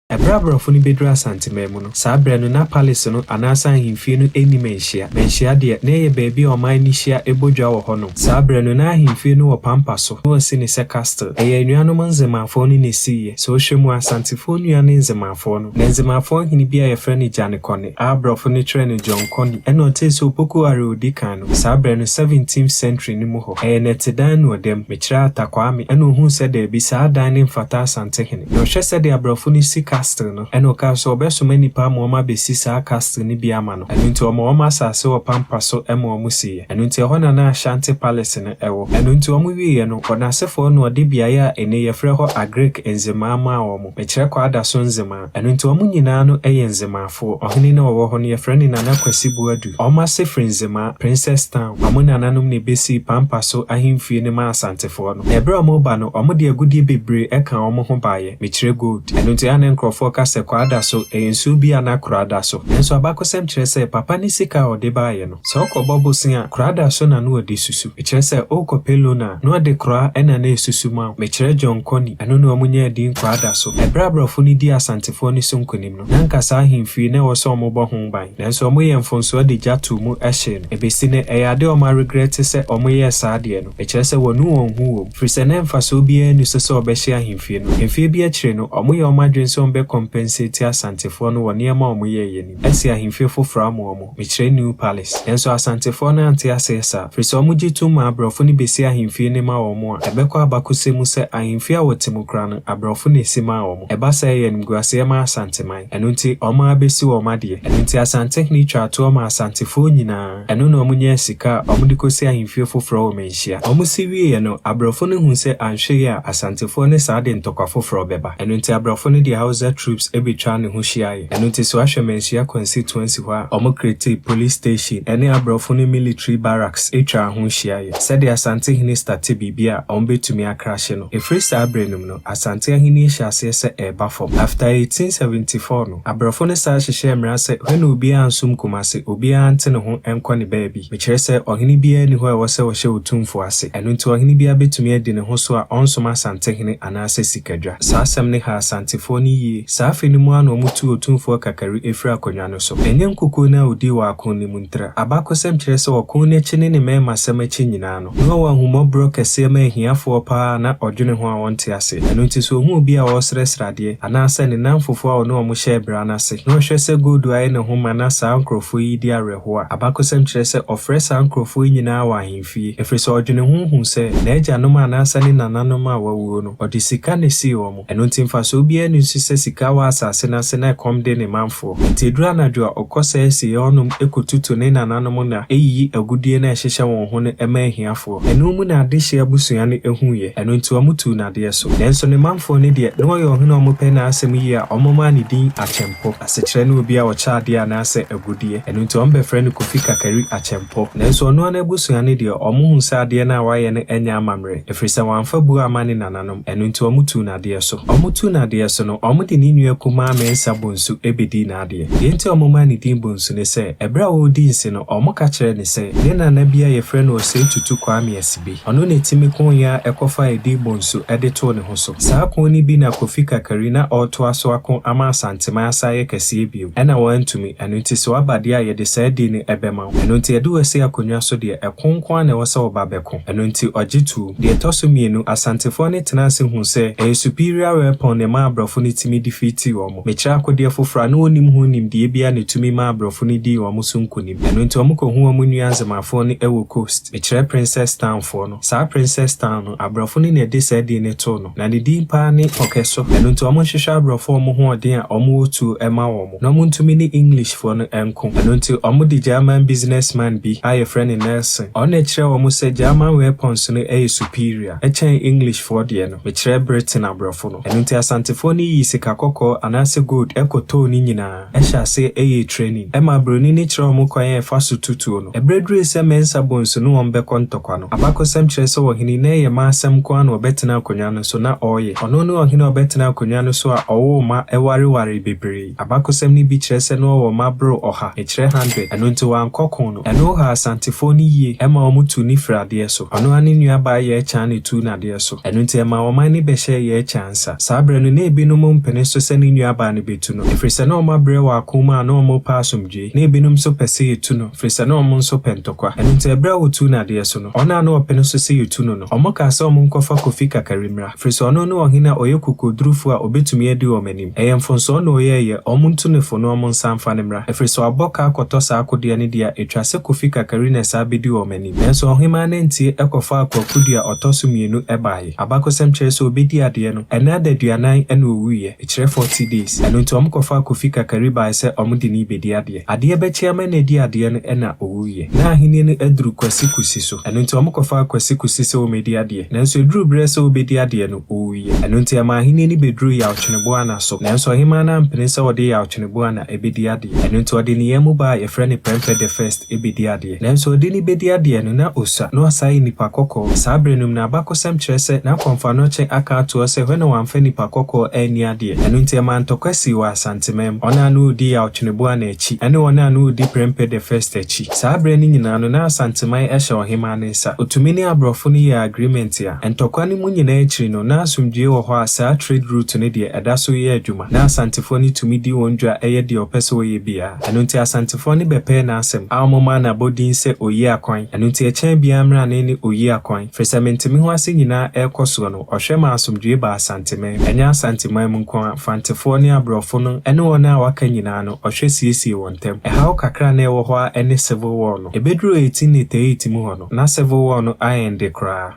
Ɛberɛ a aborɔfo no bɛduruu Asanteman mu no, saa berɛ no na palace no anaasɛ ahemfie no nni Manhyia. Manhyia deɛ, na ɛyɛ baabi a ɔman no hyia bɔ dwa wɔ hɔnom. Saa berɛ no, na ahemfie no wɔ pampa so, na wɔasi no sɛ castle. Ɛyɛ anuanom Nzemafoɔ no na ɛsiiɛ. Sɛ wohwɛ mu a, Asantefoɔ nua ne Nzemafoɔ no. Na Nzemafoɔ hene bi a yɛfrɛ no Gyanekɔne, a aborɔfo no twerɛ no John Kony, ɛna ɔtee sɛ Opoku Ware a ɔdi kan no, saa berɛ no, seventeenth century no mu hɔ, ɛyɛ nnɛtedan na ɔda mu, mekyerɛ Atta Kwame, ɛna ɔhuu sɛ daabi, saa dan no mfata Asantehene. Na ɔhwɛ sɛdeɛ aborɔfo no si castle no, ɛna ɔkaa sɛ ɔbɛsoma nnipa ama wɔn abɛsi saa castle no bi ama no. Ɛno nti ɔma wɔn asase wɔ pampa so ma wɔn siiɛ. Ɛno nti ɛhɔ na na Ashanti Palace no wɔ. Ɛno nti wɔn wieɛ no, wɔn asefoɔ na ɔde beaeɛ a ɛnnɛ yɛfrɛ hɔ Agric Nzemaa maa wɔn. Mekyerɛ Kwadaso Nzemaa. Ɛno nti wɔn nyinaa no yɛ Nzemaafoɔ. Ɔhene no a ɔwɔ hɔ no yɛfrɛ no Nana Kwasi Boadu. Wɔn ase firi Nzemaa, Princess Town. Wɔn nananom na ɛbɛsii Pampa so ahemfie no maa Asantefoɔ no. Na ɛberɛ a wɔreba no, wɔde agudeɛ bebree kaa wɔn ho baeɛ, mekyerɛ gold. Ɛno nti a na nkurɔfoɔ ka sɛ Kwadaso, ɛyɛ nsuo bi a na kora da so. Nanso abakɔsɛm kyerɛ sɛ papa no sika a ɔde baeɛ no, sɛ ɔkɔbɔ bosea a, kora da so na na ɔde susu. Mekyerɛ sɛ worekɔpɛ loan a, na ɔde kora na na ɛsusu ma wo. Mekyerɛ John Kony, ɛno na wɔnyaa din Kwadaso. Ɛberɛ a aborɔfo no dii Asantefoɔ no so nkonim no, na anka saa ahemfie no ɛwɔ sɛ wɔbɔ ho ban. Nanso wɔyɛɛ mfomsoɔ de gya too mu hyee no. Ɛbɛsi nnɛ, ɛyɛ adeɛ a wɔaregrɛte sɛ wɔyɛɛ saa adeɛ no. Ɛkyerɛ sɛ wɔanu wɔn ho wom, ɛfiri sɛ na mfasoɔ biara nni so sɛ wɔbɛhye ahemfie no. Mfeɛ bi akyire no, wɔyɛɛ wɔn adwene sɛ wɔbɛkɔmpɛnseti Asantefoɔ no wɔ nneɛma a wɔyɛeɛ no mu, asi ahemfie foforɔ ama wɔn, mekyerɛ New Palace. Nanso Asantefoɔ no ante aseɛ saa, ɛfiri sɛ wɔgye toom maa aborɔfo no bɛsi ahemfie no ma wɔn a, ɛbɛkɔ abakɔsɛm mu sɛ ahemfie a wɔte mu koraa no, aborɔfo na ɛsi maa wɔn. Ɛba saa a, ɛyɛ animguaseɛ ma Asanteman. Ɛno nti, wɔn ara bɛsi wɔn adeɛ. Ɛno nti Asantehene twaa toɔ maa Asantefoɔ nyinaa. Ɛno na wɔnyaa sika a wɔde kɔsii ahemfie foforɔ wɔ Manhyia. Wɔsi wieeɛ no, aborɔfo no huu sɛ anhwɛ yie a, Asantefoɔ ne saa de ntɔkwa foforɔ bɛba. Ɛno nti aborɔfo no de Hausa troops bɛtwaa ne ho hyiaeɛ. Ɛno nti sɛ woahwɛ Manhyia constituency hɔ a, wɔcreatee police station ne aborɔfo no military barracks twaa ho hyiaeɛ. Sɛdeɛ Asantehene starte biribi a, wɔbɛtumi akrahye no. Ɛfiri saa berɛ no mu no, Asante ahennie hyɛɛ aseɛ sɛ ɛreba fam. After 1874 no, aborɔfo no san hyehyɛɛ mmara sɛ hwɛ na obiara nsom Kumase, obiara nte ne ho nkɔ ne baabi. Mekyerɛ sɛ, ɔhene biara nni hɔ a ɛwɔ sɛ ɔhyɛ otumfoɔ ase. Ɛno nti ɔhene biara bɛtumi adi ne ho so a ɔnsom Asantehene anaasɛ Sikadwa. Saa asɛm no haa Asantefoɔ no yie. Saa afe no mu ara na wɔtuu Otumfoɔ Kakari firii akonnwa no so. Ɛnyɛ nkukuo no a ɔdii wɔ ako no mu ntira. Abakɔsɛm kyerɛ sɛ ɔko no akyi ne ne mmarimasɛm akyi nyinaa no, na ɔwɔ ahummɔborɔ kɛseɛ ma ahiafoɔ pa ara a na ɔdwene ho a ɔnte aseɛ. Ɛno nti sɛ ɔhu obi a ɔresrɛsrɛ adeɛ, anaasɛ ne nnamfofoɔ a ɔne wɔn hyɛɛ bra no ase, na ɔhwɛ sɛ gold ayɛ ne ho ma na saa nkurɔfoɔ yi redi awerɛhoɔ a, abakɔsɛm kyerɛ sɛ ɔfrɛ saa nkurɔfoɔ yi nyinaa wɔ ahemfie, ɛfiri sɛ ɔdwene ho hu sɛ n'agyanom anaasɛ ne nananom a wɔawuo no, ɔde sika na ɛsii wɔn. Ɛno nti mfasoɔ biara nni so sɛ sika wɔ asase no ase na ɛkɔm de ne manfoɔ. Enti ɛduru anadwo a, ɔkɔ saa asieeɛ hɔnom kɔtutu ne nananom nna, yiyi agudeɛ no a ɛhyehyɛ wɔn ho no ma ahiafoɔ. Ɛno mu na adehyeɛ abusua no huiɛ, ɛno nti wɔtuu no adeɛ so. Nanso ne manfoɔ no deɛ, na ɔyɛ ɔhene a wɔpɛ n'asɛm yie a wɔmaa ne din Akyɛmpɔ, asekyerɛ ne obi a ɔkyɛ adeɛ anaasɛ agudeɛ. Ɛno nti wɔbɛfrɛ no Kofi Kakari Akyɛmpɔ. Nanso ɔno ara n'abusua no deɛ, wɔhuu sɛ adeɛ no a wayɛ no nyɛ amammerɛ, ɛfiri sɛ wamfa buo amma ne nananom. Ɛno nti wɔtuu no adeɛ so. Wɔtuu no adeɛ so no, wɔde de ne nua kumaa Mensah Bonsu bɛdii n'adeɛ. Deɛ nti a wɔmaa ne din Bonsu ne sɛ, ɛberɛ a ɔredi nse no, wɔka kyerɛɛ no sɛ, ne nana bi a wɔfrɛ no Osei Tutu Kwame Asibe, ɔno na ɛtumi koeɛ ara kɔfaa edin Bonsu de too ne ho so. Saa ko no bi na Kofi Kakari na ɔretoa so ako ama Asanteman asan ayɛ kɛseɛ bio, ɛna wantumi, ɛno nti sɛ woaba deɛ a yɛde saa din no bɛma wo. Ɛno nti yɛde wo asi akonnwa so deɛ, ɛko nko ara na ɛwɔ sɛ woba bɛko. Ɛno nti ɔgye too. Deɛ ɛtɔ so mmienu, Asantefoɔ no tenaa ase huu sɛ ɛyɛ superior weapon na ɛmaa aborɔfo no tumi defeatii wɔn. Mekyerɛ akodeɛ foforɔ a na wɔnnim ho nimdeɛ biara na ɛtumi maa aborɔfo no dii wɔn so nkonim. Ɛno nti wɔkɔhuu wɔn nua Nzemafoɔ no wɔ coast. Mekyerɛ Princess Town foɔ no. Saa Princess Town no, aborɔfo no na ɛde saa din no too no. Na ne din paa ne Pɔkɛso. Ɛno nti wɔnhwehwɛ aborɔfo a wɔn ho ɔden a wɔwɔ tuo ma wɔn, na wɔntumi ne English foɔ no nko. Ɛno nti wɔde German business man bi a yɛfrɛ no Nelson, ɔno na ɛkyerɛɛ wɔn sɛ German weapons no yɛ superior kyɛn English foɔ deɛ no. Mekyerɛ Britain aborɔfo no. Ɛno nti Asantefoɔ no yii sika kɔkɔɔ anaasɛ gold kɔtɔɔ ne nyinaa, hyɛɛ aseɛ yɛɛ training, ɛmaa broni no kyerɛɛ wɔn kwan a ɛfa so tu tuo no. Ɛberɛ durui sɛ Mensah Bonsu ne wɔn bɛkɔ ntɔkwa no, abakɔsɛm kyerɛ sɛ ɔhene na ɛyɛ mma asɛm nko ara na ɔbɛtena akonnwa no so na ɔreyɛ. Ɔno ne ɔhene a ɔbɛtena akonnwa no so a ɔwoo mma warewaree bebree. Abakɔsɛm no bi kyerɛ sɛ na ɔwɔ mma boro ɔha, mekyerɛ hundred, ɛno nti wankɔ ko no. Ɛno haa Asantefoɔ no yie ma wɔn tuu no firii adeɛ so. Ɔno ara ne nuabaa Yaa Kyan na ɛtuu no adeɛ so. Ɛno nti ɛmaa ɔman no bɛhyɛɛ Yaa Kyan nsa. Saa berɛ no na ebinom mpene so sɛ ne nuabaa no bɛtu no, ɛfiri sɛ na wɔabrɛ wɔ ako mu a na wɔrepɛ asomdwoeɛ. Na ebinom nso pɛ sɛ yɛtu no, ɛfiri sɛ na wɔn nso pɛ ntɔkwa. Ɛno nti ɛberɛ a wɔtuu no adeɛ so no, wɔn a na wɔpene so sɛ yɛtu no no, wɔkaa sɛ wɔnkɔfa Kofi Kakari mmra, ɛfiri sɛ ɔno ne ɔhene a ɔyɛ kokoɔdurufoɔ a ɔbɛtumi adi wɔn anim. Ɛyɛ mfomsoɔ na ɔyɛeɛ, wɔntu no fo na wɔnsan mfa no mmra, ɛfiri sɛ wabɔ ka akɔtɔ saa akodeɛ no deɛ a, ɛtwa sɛ Kofi Kakari na ɛsan bɛdi wɔn anim. Nanso ɔhemaa no antie kɔfaa Kwaku dua a ɔtɔ so mmienu baeɛ. Abakɔsɛm kyerɛ sɛ ɔbɛdii adeɛ no, ɛnna adaduanan na ɔwuiɛ, ɛkyerɛ 40 days. Ɛno nti wɔkɔfaa Kofi Kakari baeɛ sɛ wɔde no rebɛdi adeɛ. Adeɛ bɛkye ama no adi adeɛ no na ɔwuiɛ. Na ahennie no aduru Kwasi Kusi so. Ɛno nti wɔkɔfaa Kwasi Kusi sɛ ɔmmɛdi adeɛ. Nanso ɛduruu berɛ sɛ ɔrebɛdi adeɛ no, ɔwuiɛ. Ɛno nti ɛmaa ahennie no bɛduruu Yaw Tweneboana so. Nanso ɔhemaa no ampene sɛ ɔde Yaw Tweneboana bɛdi adeɛ. Ɛno nti ɔde ne yam mu ba a yɛfrɛ no Prempeh the First bɛdi adeɛ. Nanso ɔde no bɛdi adeɛ no, na ɔsua, na ɔsan yɛ nipa kɔkɔɔ. Saa berɛ no mu no, abakɔsɛm kyerɛ sɛ na Kɔmfoanɔkye aka ato hɔ sɛ hwɛ na wamfa nipa kɔkɔɔ anni adeɛ. Ɛno nti ɛmaa ntɔkwa sii wɔ Asanteman mu. Wɔn a na wɔdi Yaw Tweneboana akyi ne wɔn a na wɔdi Prempeh the First akyi. Saa berɛ no nyinaa no, na Asanteman hyɛ ɔhemaa no nsa. Ɔtumi ne aborɔfo no yɛɛ agreement a, ntɔkwa no mu nyinaa akyiri no, na asomdwoeɛ wɔ hɔ a saa trade route no deɛ ɛda so yɛ adwuma. Na Asantefoɔ no tumi di wɔn dwa yɛ deɛ wɔpɛ sɛ wɔyɛ biara. Ɛno nti Asantefoɔ no bɛpɛɛ n'asɛm, a wɔmaa no abɔdin sɛ Oyi-Akwan. Ɛno nti ɛkyɛn biara mmrane ne Oyi-Akwan, firi sɛ mente-me-ho-ase nyinaa rekɔ soɔ no, ɔhwɛ maa asomdwoeɛ baa Asanteman mu. Ɛnyɛ Asanteman mu nko ara, Mfantefoɔ ne aborɔfo no ne wɔn a wɔaka nyinaa no, ɔhwɛ siesiee wɔn ntam. Ɛhaw kakra a na ɛwɔ hɔ ara ne Civil War no. Ɛbɛduruu 1888 mu hɔ no, na Civil War no aɛnde koraa.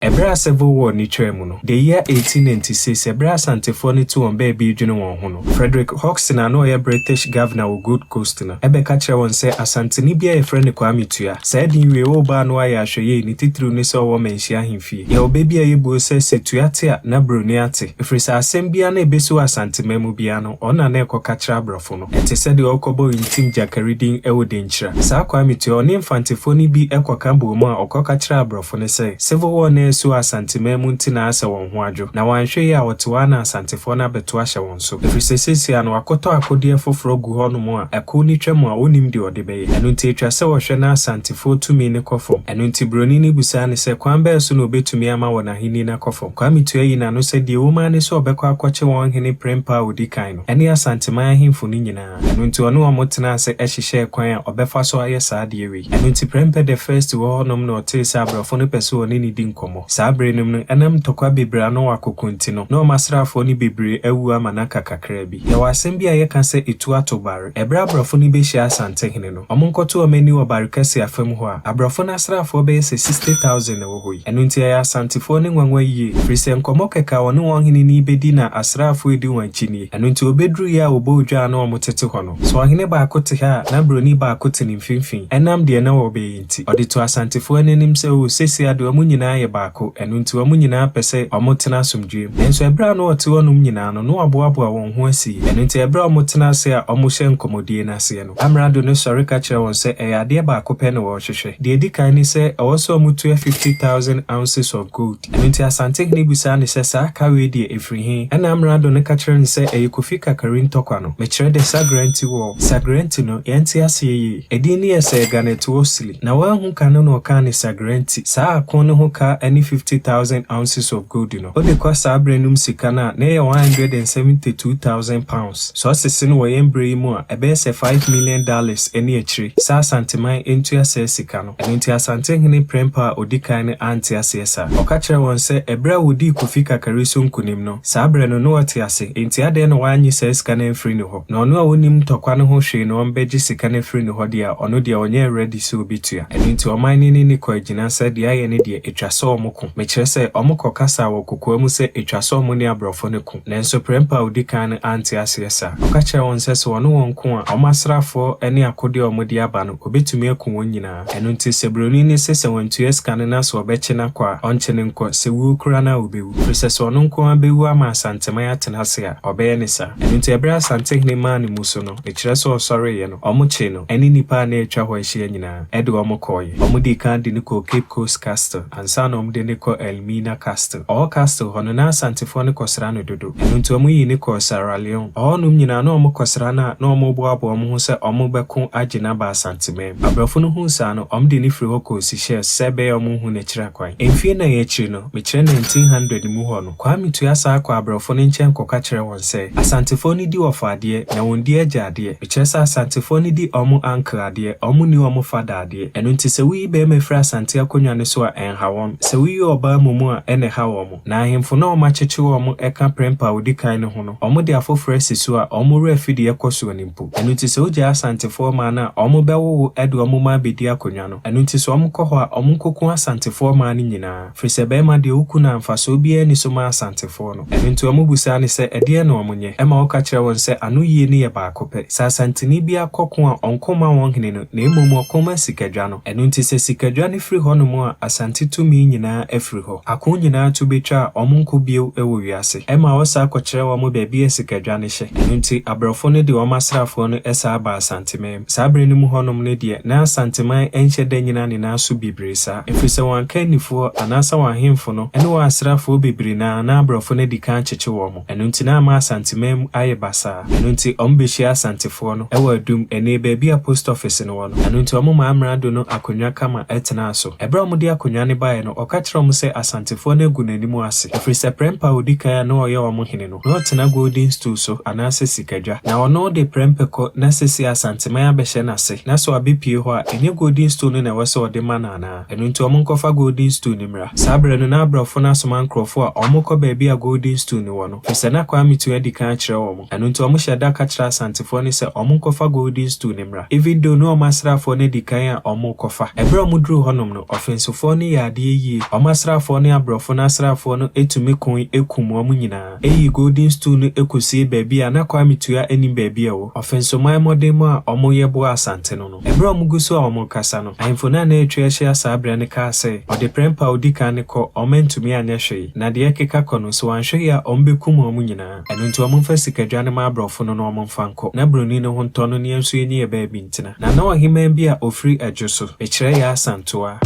Ɛberɛ a Civil War no twaa mu no, the year 1896, ɛberɛ a Asantefoɔ no te wɔn baabi redwene wɔn ho no, Frederick Hodgson a na ɔyɛ British Governor wɔ Gold Coast no bɛka kyerɛɛ wɔn sɛ Asanteni bi a yɛfrɛ no Kwame Tua, saa din wei woreba a na wayɛ ahwɛyie, ne titiriw ne sɛ ɔwɔ Manhyia ahemfie. Yɛwɔ bɛ bi a yɛbuo sɛ, sɛ Tua te a, na Buroni ate, ɛfiri sɛ asɛm biara na ɛbɛsi wɔ Asanteman mu biara no, ɔno na na ɛkɔka kyerɛ aborɔfo no. Ɛte sɛ deɛ ɔrekɔbɔ Ntim Gyakari din wɔ Denkyira. Saa Kwame Tua, ɔne Mfantefoɔ no bi kɔka bɔɔ mu a ɔkɔka kyerɛɛ aborɔfo no sɛ, Civil War no ansi wɔ Asanteman mu nti na asɛ wɔn ho adwo, na wɔanhwɛ yie a wɔte hɔ ara na Asantefoɔ no abɛto ahyɛ wɔn so, ɛfiri sɛ seesei ara no wɔakɔtɔ akodeɛ foforɔ gu hɔnom a ɛko no twa mu a wɔnnim deɛ wɔde bɛyɛ. Ɛno nti ɛtwa sɛ wɔhwɛ na Asantefoɔ tumi no kɔ fam. Ɛno nti Buroni no bisaa no sɛ kwan bɛn so na ɔbɛtumi ama wɔn ahennie no akɔ fam. Kwame Tua yii n'ano sɛ deɛ ɛwom ara ne sɛ ɔbɛkɔ akɔkye wɔn hene Prempeh a ɔdi kan no, ɛne Asanteman ahemfo no nyinaa. Ɛno nti ɔne wɔn tenaa ase hyehyɛɛ kwan a ɔbɛfa so ayɛ saa adeɛ wei. Ɛno nti Prempeh the First wɔ hɔnom na ɔtee sɛ aborɔfo no pɛ sɛ wɔne no di nkɔmmɔ. Saa bere no mu no, ɛnam ntɔkwa bebree a na wɔakɔko nti no, na wɔn asraafoɔ no bebree awu ama no aka kakraa bi. Yɛwɔ asɛm bi a yɛka sɛ etu ato bare. Ɛberɛ a aborɔfo no bɛhyiaa Asantehene no, wɔnkɔto wɔn ani wɔ Bare Kɛse afam hɔ a, aborɔfo no asraafoɔ bɛyɛ sɛ 60,000 na ɛwɔ hɔ yi. Ɛno nti ɛyɛ Asantefoɔ no nwanwa yie, ɛfiri sɛ nkɔmmɔ kɛkɛ a wɔne wɔn hene no rebɛdi na asraafoɔ redi wɔn akyi nie. Ɛno nti wɔbɛduruiɛ a wɔbɔɔ dwa a na wɔtete hɔ no, sɛ ɔhene baako te ha a, na buroni baako te ne mfimfini, ɛnam deɛ na wɔrebɛyɛ nti. Ɔde too Asantefoɔ no anim sɛ, Oo, seesei ara deɛ wɔn nyinaa yɛ baako. baako, ɛno nti wɔn nyinaa pɛ sɛ wɔtena asomdwoeɛ mu. Nanso ɛberɛ a na wɔte hɔnom nyinaa no, na wɔaboaboa wɔn ho asie. Ɛno nti ɛberɛ a wɔtena ase a wɔhyɛ nkɔmmɔdie no aseɛ no, Amrado no sɔre ka kyerɛɛ wɔn sɛ ɛyɛ adeɛ baako pɛ na wɔrehwehwɛ. Deɛ ɛdi kan ne sɛ, ɛwɔ sɛ wɔtua 50,000 ounces of gold. Ɛno nti Asantehene bisaa no sɛ saa ka wei deɛ ɛfiri he? Ɛnna Amrado no ka kyerɛɛ no sɛ ɛyɛ Kofi Kakari ntɔkwa no. Mekyerɛ The Sagrenti War. Sagrenti no, yɛnte aseɛ yie. Edin no yɛ Sir Garnet Wolseley. Na wanhu ka no na ɔkaa no Sagrenti. Saa ako no ho ka ne 50,000 ounces of gold no. Wode kɔ saa berɛ no mu sika no a, na ɛyɛ £172,000. Sɛ ɔsese no wɔ yɛn berɛ yi mu a, ɛbɛyɛ sɛ $5 million ne akyire. Sɛ Asanteman ntua saa sika no. Ɛno nti Asantehene Prempeh a ɔdi kan no ante aseɛ saa. Ɔka kyerɛɛ wɔn sɛ ɛberɛ a wɔdii Kofi Kakari so nkonim no, saa berɛ no na ɔte ase, enti adɛn na wannye saa sika no amfiri ne hɔ? Na ɔno a ɔnnim ntɔkwa no ho hwee na ɔmbɛgye sika no afiri ne hɔ deɛ a, ɔno deɛ ɔnyɛɛ ready sɛ ɔbɛtua. Ɛno nti ɔman no ne no kɔɔ agyina sɛ deɛ ayɛ ne deɛ, ɛtwa sɛ wɔko. Mekyerɛ sɛ, wɔkɔkasaa wɔ kokoa mu sɛ ɛtwa sɛ wɔne aborɔfo no ko. Nanso Prempeh a ɔdi kan no ante aseɛ saa. Ɔka kyerɛɛ wɔn sɛ sɛ ɔne wɔn ko a, wɔn asraafoɔ ne akodeɛ a wɔde aba no, ɔbɛtumi aku wɔn nyinaa. Ɛno nti, sɛ buroni no se sɛ wantua sika no na sɛ ɔbɛkye no akɔ a, ɔnkye no nkɔ, sɛ wuo koraa no a ɔbɛwu. Ɛfiri sɛ sɛ ɔno nko ara bɛwu ama Asanteman atena ase a, ɔbɛyɛ ne saa. Ɛno nti, ɛberɛ a Asantehene maa ne mu so no, mekyerɛ sɛ ɔsɔreeɛ no, wɔkyee no, ɛne nnipa a na atwa hɔ ahyia nyinaa, de wɔn kɔeɛ. Wɔdii kan de no kɔɔ Cape Coast Castle, ansa na wɔde no rekɔ Elmina Castle. Ɔwɔ castle hɔ no, na Asantefoɔ no kɔsra no dodo. Ɛno nti, wɔyii no kɔɔ Sierra Leone. Ɔhɔnom nyinaa, na wɔkɔsra no a, na wɔreboaboa wɔn ho sɛ wɔbɛko agye no aba Asanteman mu. Aborɔfo no huu saa no, wɔde no firii hɔ kɔɔ Seychelles sɛ ɛbɛyɛ a wɔnhu n'akyiri akwan. Mfeɛ nnan akyiri no, mekyerɛ 1900 mu hɔ no, Kwame Tua san kɔɔ aborɔfo no nkyɛn kɔka kyerɛɛ wɔn sɛ, Asantefoɔ no di wɔfa adeɛ, na wɔndi agya adeɛ. Mekyerɛ sɛ Asantefoɔ no di wɔn uncle adeɛ, wɔn nni wɔn father adeɛ. Ɛno nti sɛ woyi barima firi Asante akonnwa no so a, ɛnha wɔn. Sɛ woyi ɔbaa mmom a, ɛna ɛha wɔn. Na ahemfo no a wɔakyekye wɔn ka Prempeh a ɔdi kan no ho no, wɔde afoforɔ asi so a wɔn werɛ afi deɛ ɛkɔ soɔ no mpo. Ɛno nti sɛ wogyae Asantefoɔ mmaa no a, wɔbɛwo wo de wɔn mma abɛdi akonnwa no. Ɛno nti sɛ wɔkɔ hɔ a, wɔnkɔku Asantefoɔ mmaa no nyinaa. Firi sɛ barima deɛ woku no a mfasoɔ biara nni so ma Asantefoɔ no. Ɛno nti wɔbisaa no sɛ ɛdeɛn na wɔnyɛ? Ɛma ɔka kyerɛɛ wɔn sɛ anoyie no yɛ baako pɛ. Sɛ Asanteni biara kɔ ko a, ɔnko mma wɔn hene no, na mmom ɔko ma sikadwa no. Ɛno nti sɛ sikadwa no firi hɔnom a, Asante tumi nyinaa afiri hɔ. Ako nyinaa to bɛtwa a, wɔnko bio wɔ wiase. Ɛma ɔsan kɔkyerɛɛ wɔn baabi a sikadwa no hyɛ. Ɛno nti aborɔfo no de wɔn asraafoɔ no san baa Asanteman mu. Saa berɛ no mu hɔnom no deɛ, na Asanteman nhyɛ da nnyina ne nan so bebree saa, ɛfiri sɛ wɔn akannifoɔ, anaasɛ wɔn ahemfo no, ne wɔn asraafoɔ bebree no ara, na aborɔfo no adi kan akyekye wɔn. Ɛno nti na ama Asanteman mu ayɛ basaa. Ɛno nti wɔbɛhyiaa Asantefoɔ no wɔ Adum, ɛnnɛ baabi a Post Office no wɔ no. Ɛno nti wɔmaa Amrado no akonnwa kama tenaa so. Ɛberɛ a wɔde akonnwa no baeɛ no, ɔka kyerɛɛ wɔn sɛ Asantefoɔ no agu n'anim ase, ɛfiri sɛ Prempeh a ɔdi kan a na ɔyɛ wɔn hene no, na ɔtena Golden Stool so anaasɛ sikadwa. Na ɔno de prɛmpɛ kɔ na seesei Asanteman abɛhyɛ n'ase, na sɛ wabɛpue hɔ a, ɛnyɛ Golden Stool no na ɛwɔ sɛ ɔde ma no anaa? Ɛno nti wɔnkɔfa Golden Stool no mmra. Saa berɛ no, na aborɔfo no asoma nkurɔfoɔ a wɔkɔ baabi a Golden Stool no wɔ no, ɛfiri sɛ na Kwame Tua adi kan akyerɛ wɔn. Ɛno nti wɔhyɛɛ da ka kyerɛɛ Asantefoɔ no sɛ wɔnkɔfa Golden Stool no mmra, even though na wɔn asraafoɔ no adi kan a wɔrekɔfa. Ɛberɛ a wɔduruu hɔnom no, Ɔfensofoɔ no yɛɛ adeɛ yie. Wɔn asraafoɔ ne aborɔfo no asraafoɔ no tumi koe kum wɔn nyinaa. Eyii Golden Stool no kɔsiee baabi a na Kwame Tua nnim baabi a ɛwɔ. Ɔfensoman mmɔdemmɔ a wɔyɛ boaa Asante no no. Ɛberɛ a wɔgu so a wɔrekasa no, ahemfo no a na atwa ahyia saa berɛ no kaa sɛ, Ɔde prɛmpɛ a ɔdi kan no kɔ, wɔantumi anyɛ hwee, na deɛ ɛkeka kɔ no, sɛ wɔanhwɛ yie a wɔbɛkum wɔn nyinaa. Ɛno nti wɔmfa sikadwa no mma aborɔfo no na wɔmfa nkɔ, na buroni no ho ntɔ no na yɛn nso yɛnyi yɛn baabi ntena. Na na ɔhemmaa bi a ɔfiri Adwo so, mekyerɛ Yaa Asantewaa.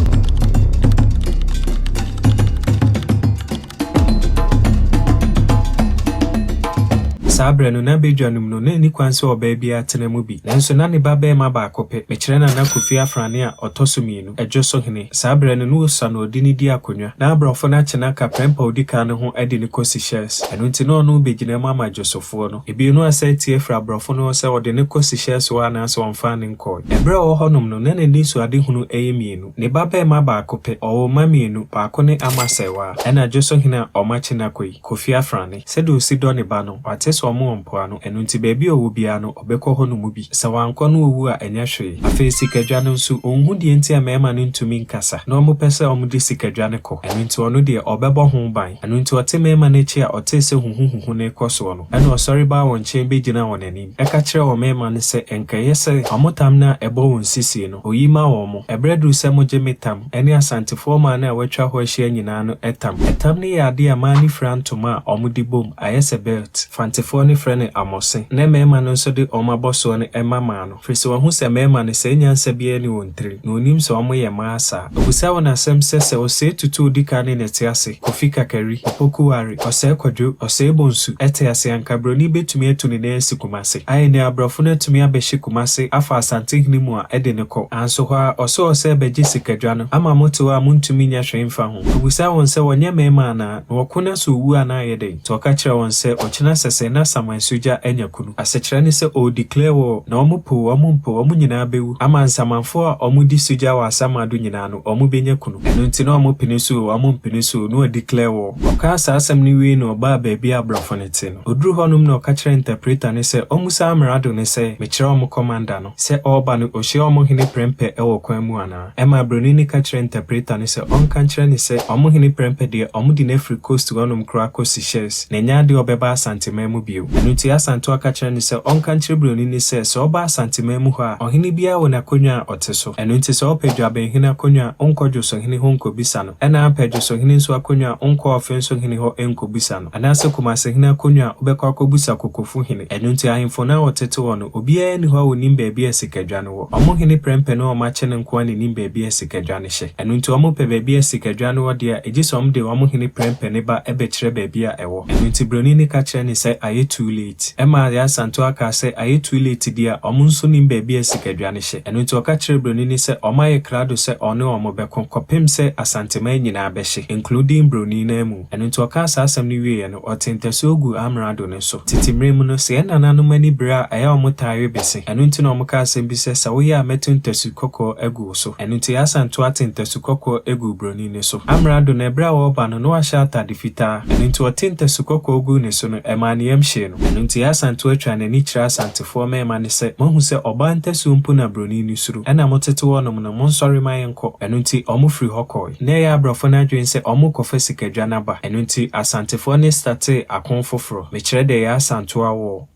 Saa berɛ no, na badwa no mu no, na ɛnni kwan sɛ ɔbaa biara tena mu bi. Nanso na ne ba barima baako pɛ, mekyerɛ Nana Kofi Afrane a ɔtɔ so mmienu, Adwo so hene. Saa berɛ no, na ɔsua na ɔde no di akonnwa. Na aborɔfo no akye no aka prɛmpɛ a ɔdi kan no ho de no kɔ Seychelles. Ɛno nti, na ɔno rebɛgyina mu ama Adwosofoɔ no. Ebio no asan atie afiri aborɔfo no hɔ sɛ ɔde no kɔ Seychelles hɔ anaasɛ ɔmfaa no nkɔe. Ɛberɛ a ɔwɔ hɔnom no, na n'anisoadehunu yɛ mmienu. Ne ba barima baako pɛ, ɔwoo mma mmienu, baako ne Ama Serwaa, ɛna Dwoso hene a wɔakye no akɔ yi, Kofi Afrane. Sɛdeɛ ɔsi dɔ ne ba no, wate sɛ sɛ wɔn wɔ mpoano, ɛno nti baabi a ɔwɔ biara no, ɔbɛkɔ hɔ nom bi. Sɛ wankɔ na owu a, ɛnyɛ hwee. Afei sikadwa no nso, ɔnhu deɛ nti a mmarima no ntumi nkasa na wɔpɛ sɛ wɔde sikadwa no kɔ. Ɛno nti ɔno deɛ, ɔbɛbɔ ho ban. Ɛno nti ɔte mmarima no akyi a ɔtee sɛ huhuhuhu no rekɔ soɔ no, ɛnna ɔsɔre baa wɔn nkyɛn bɛgyinaa wɔn anim, ka kyerɛɛ wɔn mmarima no sɛ, Ɛnka ɛyɛ sɛ wɔn tam no a ɛbɔ wɔn sisie no, ɔyi ma wɔn. Ɛberɛ aduru sɛ mogye me tam ne Asantefoɔ mmaa no a wɔatwa hɔ ahyia nyinaa no tam. Ɛtam no yɛ adeɛ a mmaa no fira ntoma a wɔde bom, ayɛ sɛ belt. Fantefoɔ no frɛ no amɔse. Na mmarima no nso de wɔn abɔsoɔ no ma mmaa no. Firi sɛ wahu sɛ mmarima no, sɛɛ nyansa biara nni wɔn tirim, na ɔnim sɛ wɔyɛ mmaa saa. Ɔbisa wɔn asɛm sɛ, sɛ Osei Tutu Odika ne Nɛte ase, Kofi Kakari, Opoku Ware, Ɔsɛe Kwadwo, Ɔsɛe Bonsu, te ase a, anka broni bɛtumi atu ne nan asi Kumase. Ayɛ nea aborɔfo no atumi abɛhye Kumase afa Asantehene mu a ɛde no kɔ. Nanso hɔ ara, ɔse ɔsɛe bɛgye sikadwa no ama mote hɔ a montumi nyɛ hwee mfa ho. Ɔbisa wɔn sɛ wɔnyɛ mmarima anaa, na wɔko na sɛ ɔwu a na ayɛ dɛn? Nti ɔka kyerɛɛ wɔn sɛ ɔkyena sɛsɛɛ na Samuel Sogya anya kunu. Asekyerɛ ne sɛ ɔɔ declare war na ɔmo po o ɔmo mpo ɔmo nyinaa bɛwu ama nsamanfoɔ a ɔmo di sogya wɔ asamado nyinaa no ɔmo bɛnya kunu. Ɛno nti na ɔmo pene so o ɔmo mpene so o na wa declare war. Ɔkaa saa asɛm no wiei na ɔbaa baabi a abrɔfo no te no. Ɔduru hɔnom na ɔka kyerɛɛ interpreter no sɛ ɔmmusa amrado no sɛ, mekyerɛ ɔmo commander no, sɛ ɔɔba no ɔhyia ɔmo hene prɛmpɛ wɔ kwan mu anaa. Ɛmaa broni no ka kyerɛɛ interpreter no sɛ ɔnka nkyerɛ no sɛ ɔmo hene prɛmpɛ deɛ ɔmo de no afiri coast hɔnom koraa kɔ Seychelles na ɛnyɛ adeɛ a ɔbɛba Asanteman mu bio. Ɛno nti Asantewa ka kyerɛɛ no sɛ ɔnka nkyerɛ broni no sɛ sɛ ɔba Asanteman mu hɔ a ɔhene biara wɔ n'akonnwa a ɔte so. Ɛno nti sɛ ɔpɛ Dwabenhene akonnwa a ɔnkɔ Dwosohene hɔ nkɔbisa no ɛna apɛ Dwosohene nso akonnwa a ɔnkɔ Ɔfensohene hɔ nkɔbisa no anaasɛ Kumasehene akonnwa a wobɛkɔ akɔbisa Kokofuhene. Ɛno nti ahemfo no a wɔtete hɔ no obiara nni hɔ a ɔnim baabi a Sikadwa no wɔ. Wɔn hene prɛmpɛ ne wɔn akye no nko ara na ɛnim baabi a sikadwa no hyɛ. Ɛno nti wɔpɛ baabi a sikadwa no wɔ deɛ a, egye sɛ wɔde wɔn hene prɛmpɛ no ba bɛkyerɛ baabi a ɛwɔ. Ɛno nti broni no ka kyerɛɛ no sɛ ayɛ too late. Ɛmaa Yaa Asantewaa kaa sɛ ayɛ too late deɛ a, wɔn nso nnim baabi a sikadwa no hyɛ. Ɛno nti ɔka kyerɛɛ broni no sɛ wɔayɛ krado sɛ ɔne wɔn bɛko kɔpem sɛ Asanteman nyinaa bɛhye, including broni no amu. Ɛno nti ɔkaa saa asɛm no wieeɛ no, ɔtee ntasuo guu amrado no so. Tete mmerɛ mu no, sɛ yɛn nananom ani bere a, ɛyɛ a wɔtaa we bese. Ɛno nti na wɔka asɛm bi sɛ, Sɛ woyɛ a mɛto ntasu kɔkɔɔ agu wo so. Ɛno nti Asantew ate ntasu kɔkɔɔ guu buroni no so. Amrado no, ɛberɛ a ɔreba no, na wahyɛ atade fitaa. Ɛno nti ɔtee ntasu kɔkɔɔ guu ne so no, ɛmaa ne yam hyee no. Ɛno nti Asantew atwa n'ani kyerɛ Asantefoɔ mmarima no sɛ, Moahu sɛ ɔbaa ntasuo mpo na buroni no suro. Ɛna motete hɔnom no, monsɔre ma yɛnkɔ. Ɛno nti wɔfirii hɔ kɔɔe. Na ɛyɛ abrɔfo no adwene sɛ ɔmo rekɔfa sikadwa no aba, ɛno nti Asantefoɔ no startee ako foforɔ, mekyerɛ deɛ ɛyɛ Asantewa war.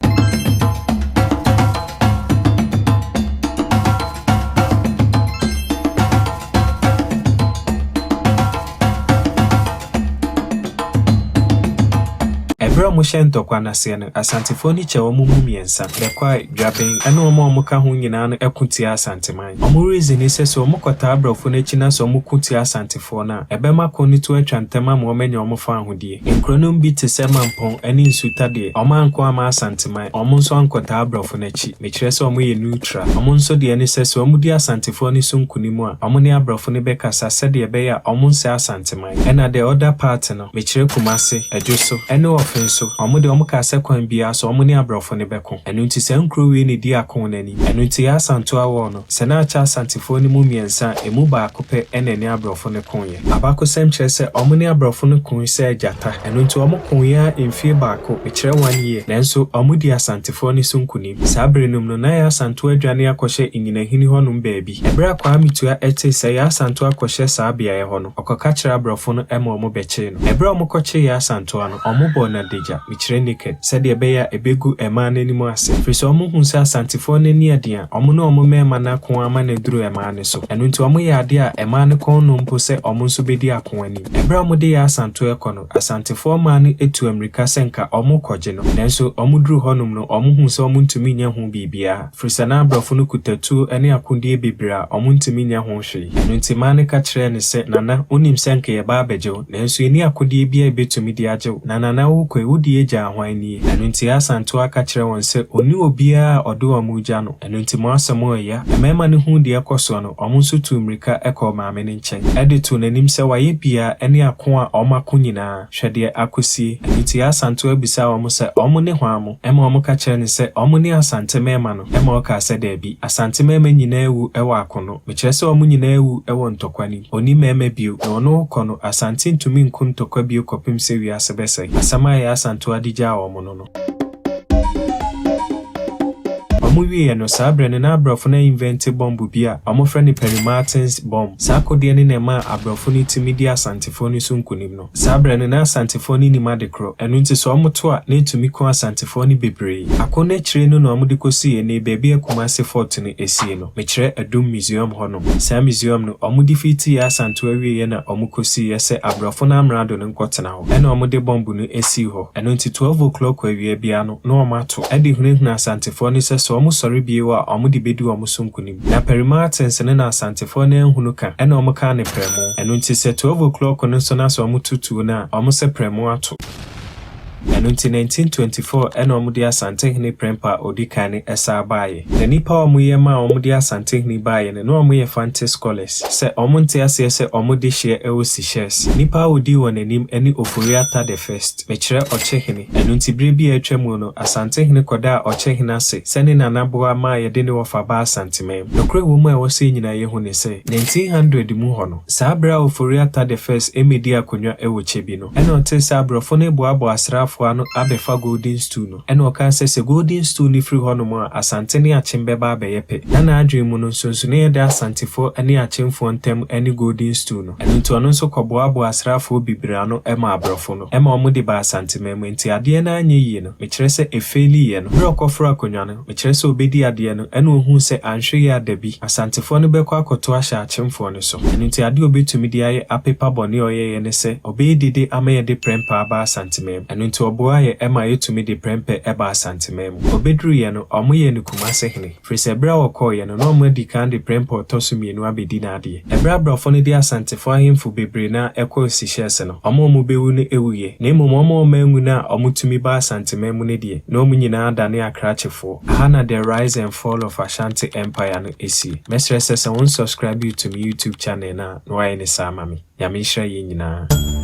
Ɛberɛ a wɔhyɛɛ ntɔkwa no aseɛ no, Asantefoɔ no kyɛɛ wɔn mu mmiɛnsa, Bɛkwae, Dwaben, ɛne wɔn a wɔka ho nyinaa no ko tiaa Asanteman. Wɔn reason ne sɛ sɛ wɔn kɔtaa abrɔfo no akyi na sɛ wɔn ko tia Asantefoɔ no a, ɛbɛma ko no to atwa ntɛm ama wɔn anya wɔn faahodie. Nkuro nom bi te sɛ Mampɔn ne Nsuta deɛ, wɔn anko amma Asanteman, wɔn nso ankɔtaa abrɔfo no akyi. Mekyerɛ sɛ wɔn yɛ neutral. Wɔn nso deɛ ne sɛ sɛ wɔn di Asantefoɔ no so nkunim a, wɔn ne abrɔfo no bɛkasa sɛdeɛ ɛbɛyɛ a wɔn nsɛe Asanteman. Ɛna the other part no, mekyerɛ Kumase, Adwoso, ne Ɔfenso, wɔn deɛ wɔn kaa sɛ kwan biara so wɔn ne abrɔfo no bɛko. Ɛno nti saa nkuro wei na ɛdi ako no anim. Ɛno nti yɛ Asantewa war no, sɛ na akyɛ Asantefoɔ no mu mmiɛnsa a, ɛmu baako pɛ na ɛne aborɔfo no koeɛ. Abakosɛm kyerɛ sɛ wɔn ne aborɔfo no koe sɛ agyata. Ɛno nti wɔn koeɛ ara mfie baako, mekyerɛ one year, nanso wɔn dii Asantefoɔ no so nkunim. Saa bere no mu no, na Yaa Asantewaa adwane akɔhyɛ Nnyinahini hɔnom baabi. Ɛberɛ a Kwame Tua tee sɛ Yaa Asantewaa akɔhyɛ saa beaeɛ hɔ no, ɔkɔka kyerɛɛ aborɔfo no ma wɔbɛkyee no. Ɛberɛ a wɔkɔkyee Yaa Asantewaa no, wɔbɔɔ no adagya. Mekyerɛ naked, sɛdeɛ ɛbɛyɛ a ɛbɛgu mmaa no anim ase, ɛfiri sɛ wɔhuu sɛ Asantefoɔ no ani yɛ den a, wɔn ne wɔn mmarima no ako ara ma no aduru mmaa no so. Ɛno nti wɔyɛɛ adeɛ a mmaa no kɔn nnɔ mpo sɛ wɔn nso bɛdi ako anim. Ɛberɛ a wɔde Yaa Asantewaa rekɔ no, Asantefoɔ mmaa no tuu ammirika sɛ nka wɔrekɔgye no, nanso wɔduruu hɔnom no, wɔhuu sɛ wɔntumi nyɛ ho biribiara, ɛfiri sɛ na aborɔfo no kuta tuo ne akodeɛ bebree a wɔntumi nyɛ ho hwee. Ɛno nti mmaa no ka kyerɛɛ no sɛ, Nana, wonim sɛ anka yɛreba abɛgye wo, Nanso yenni akodeɛ biara a yebetumi de agye wo, na Nana worekɔ yi, wo deɛ gyaa hwan nie? Ɛno nti Asantewa ka kyerɛɛ wɔn sɛ ɔnni obiara a ɔde wɔn regya no, ɛno nti mo asɛm reyɛ. Mmarima no huu deɛ ɛrekɔ soɔ no, wɔn nso tuu mmirika kɔɔ maame no nkyɛn de too n'anim sɛ wayɛ biara ne ako a wɔako nyinaa, hwɛ deɛ akɔsie. Ɛno nti Asantewa bisaa wɔn sɛ wɔn ne hwan mo? Ɛma wɔka kyerɛɛ no sɛ wɔn ne Asante mmarima no. Ɛma ɔkaa sɛ daabi, Asante mmarima nyinaa awu wɔ akono. Mekyerɛ sɛ wɔn nyinaa awu wɔ ntɔkwa no mu. Ɔnni mmarima bio, na ɔno rekɔ no, Asante ntumi nko ntɔkwa bio kɔpem sɛ wiase bɛsɛe. Asɛm a ɛyɛ Asantewa de gyaa wɔn no no. Wɔwieeɛ no, saa berɛ no na aborɔfo no ainvɛnte bɔmbo bi a wɔfrɛ no Perry Martins bomb. Saa akodeɛ no na ɛmaa aborɔfo no tumi dii Asantefoɔ no so nkonim no. Saa berɛ no, na Asantefoɔ no nnim ade korɔ, ɛno nti sɛ wɔto a, na ɛtumi ku Asantefoɔ no bebree. Ako no akyire no na wɔde kɔsii ɛnnɛ yi baabi a Kumasi Fort no sie no, mekyerɛ Adum Museum hɔnom. Saa museum no, wɔde fiitiiɛ Asantew awieeɛ na wɔkɔsiiɛ sɛ aborɔfo no amrado no nkɔtena hɔ. Ɛna wɔde bɔmbo no sii hɔ. Ɛno nti 12 o'clock awia biara no, na wɔato de hunahuna Asantefoɔ no sɛ sɛ wɔsɔre bio a, wɔde bɛdi wɔn so nkonim. Na Perry Martins no na Asantefoɔ no anhunu ka, ɛna wɔkaa no prɛmo. Ɛno nti sɛ 12 o'clock no nso na sɛ wɔto tuo no a, wɔsɛ prɛmo ato. Ɛno nti 1924 ɛna wɔde Asantehene Prempeh a ɔdi kan no san baeɛ. Na nnipa a wɔyɛ maa wɔde Asantehene baeɛ no, na wɔyɛ Fante scholars. Sɛ wɔnte aseɛ sɛ wɔde hyeɛ wɔ Seychelles. Nnipa a wɔdii wɔn anim ne Ofori Atta the First, mekyerɛ Ɔkyehene. Ɛno nti berɛ bi a atwa mu no, Asantehene kɔdaa Ɔkyehene ase sɛ ne nanaboa maa yɛde ne wɔfa baa Asanteman mu. Nokorɛ wɔ mu a ɛwɔ sɛ yɛn nyinaa yɛhu ne sɛ, 1900 mu hɔ no, saa berɛ a Ofori Atta the First mmɛdii akonnwa wɔ Kyebi no, ɛna ɔtee sɛ aborɔfo no reboaboa asraafoɔ ano abɛfa Golden Stool no. Ɛna ɔkaa sɛ sɛ Golden Stool no firi hɔnom a, Asante ne Akyem bɛba abɛyɛ pɛ. Na n'adwene mu no, nsonsonoeɛ a ɛda Asantefoɔ ne Akyemfoɔ ntam ne Golden Stool no. Ɛno nti ɔno nso kɔboaboa asraafoɔ bebree ano maa aborɔfo no, ma wɔde baa Asanteman mu. Enti adeɛ no anyɛ yie no, mekyerɛ sɛ ɛfailiiɛ no, berɛ a ɔkɔforoo akonnwa no, mekyerɛ sɛ ɔbɛdi adeɛ no, ɛna ɔhuu sɛ anhwɛ yie a da bi, Asantefoɔ no bɛkɔ akɔto ahyɛ Akyemfoɔ no so. Ɛno nti adeɛ a ɔbɛtumi de ayɛ apepa bɔne a ɔyɛeɛ ne sɛ, ɔbɛyɛ dede ama yɛde Prempeh aba Asanteman mu. Ɛno nti ɔboaa yɛ ma yɛtumi de Prempeh baa Asanteman mu. Ɔbɛduruiɛ no, wɔyɛɛ no Kumase hene. Firi sɛ berɛ a wɔkɔeɛ no, na wɔadi kan de Prempeh a ɔtɔ so mmienu abɛdi n'adeɛ. Ɛberɛ a aborɔfo no de Asantefoɔ ahemfo bebree no ara kɔɔ Seychelles no, wɔn a wɔbɛwu no wuiɛ, na mmom wɔn a wɔanwu no a wɔtumi baa Asanteman mu no deɛ, na wɔn nyinaa adane akrakyefoɔ. Aha na The Rise and Fall of Ashanti Empire no sie. Mɛsrɛ sɛ sɛ wonsubscribe to me YouTube channel no a, na woayɛ ne saa ama me. Nyame nhyira yɛn nyinaa.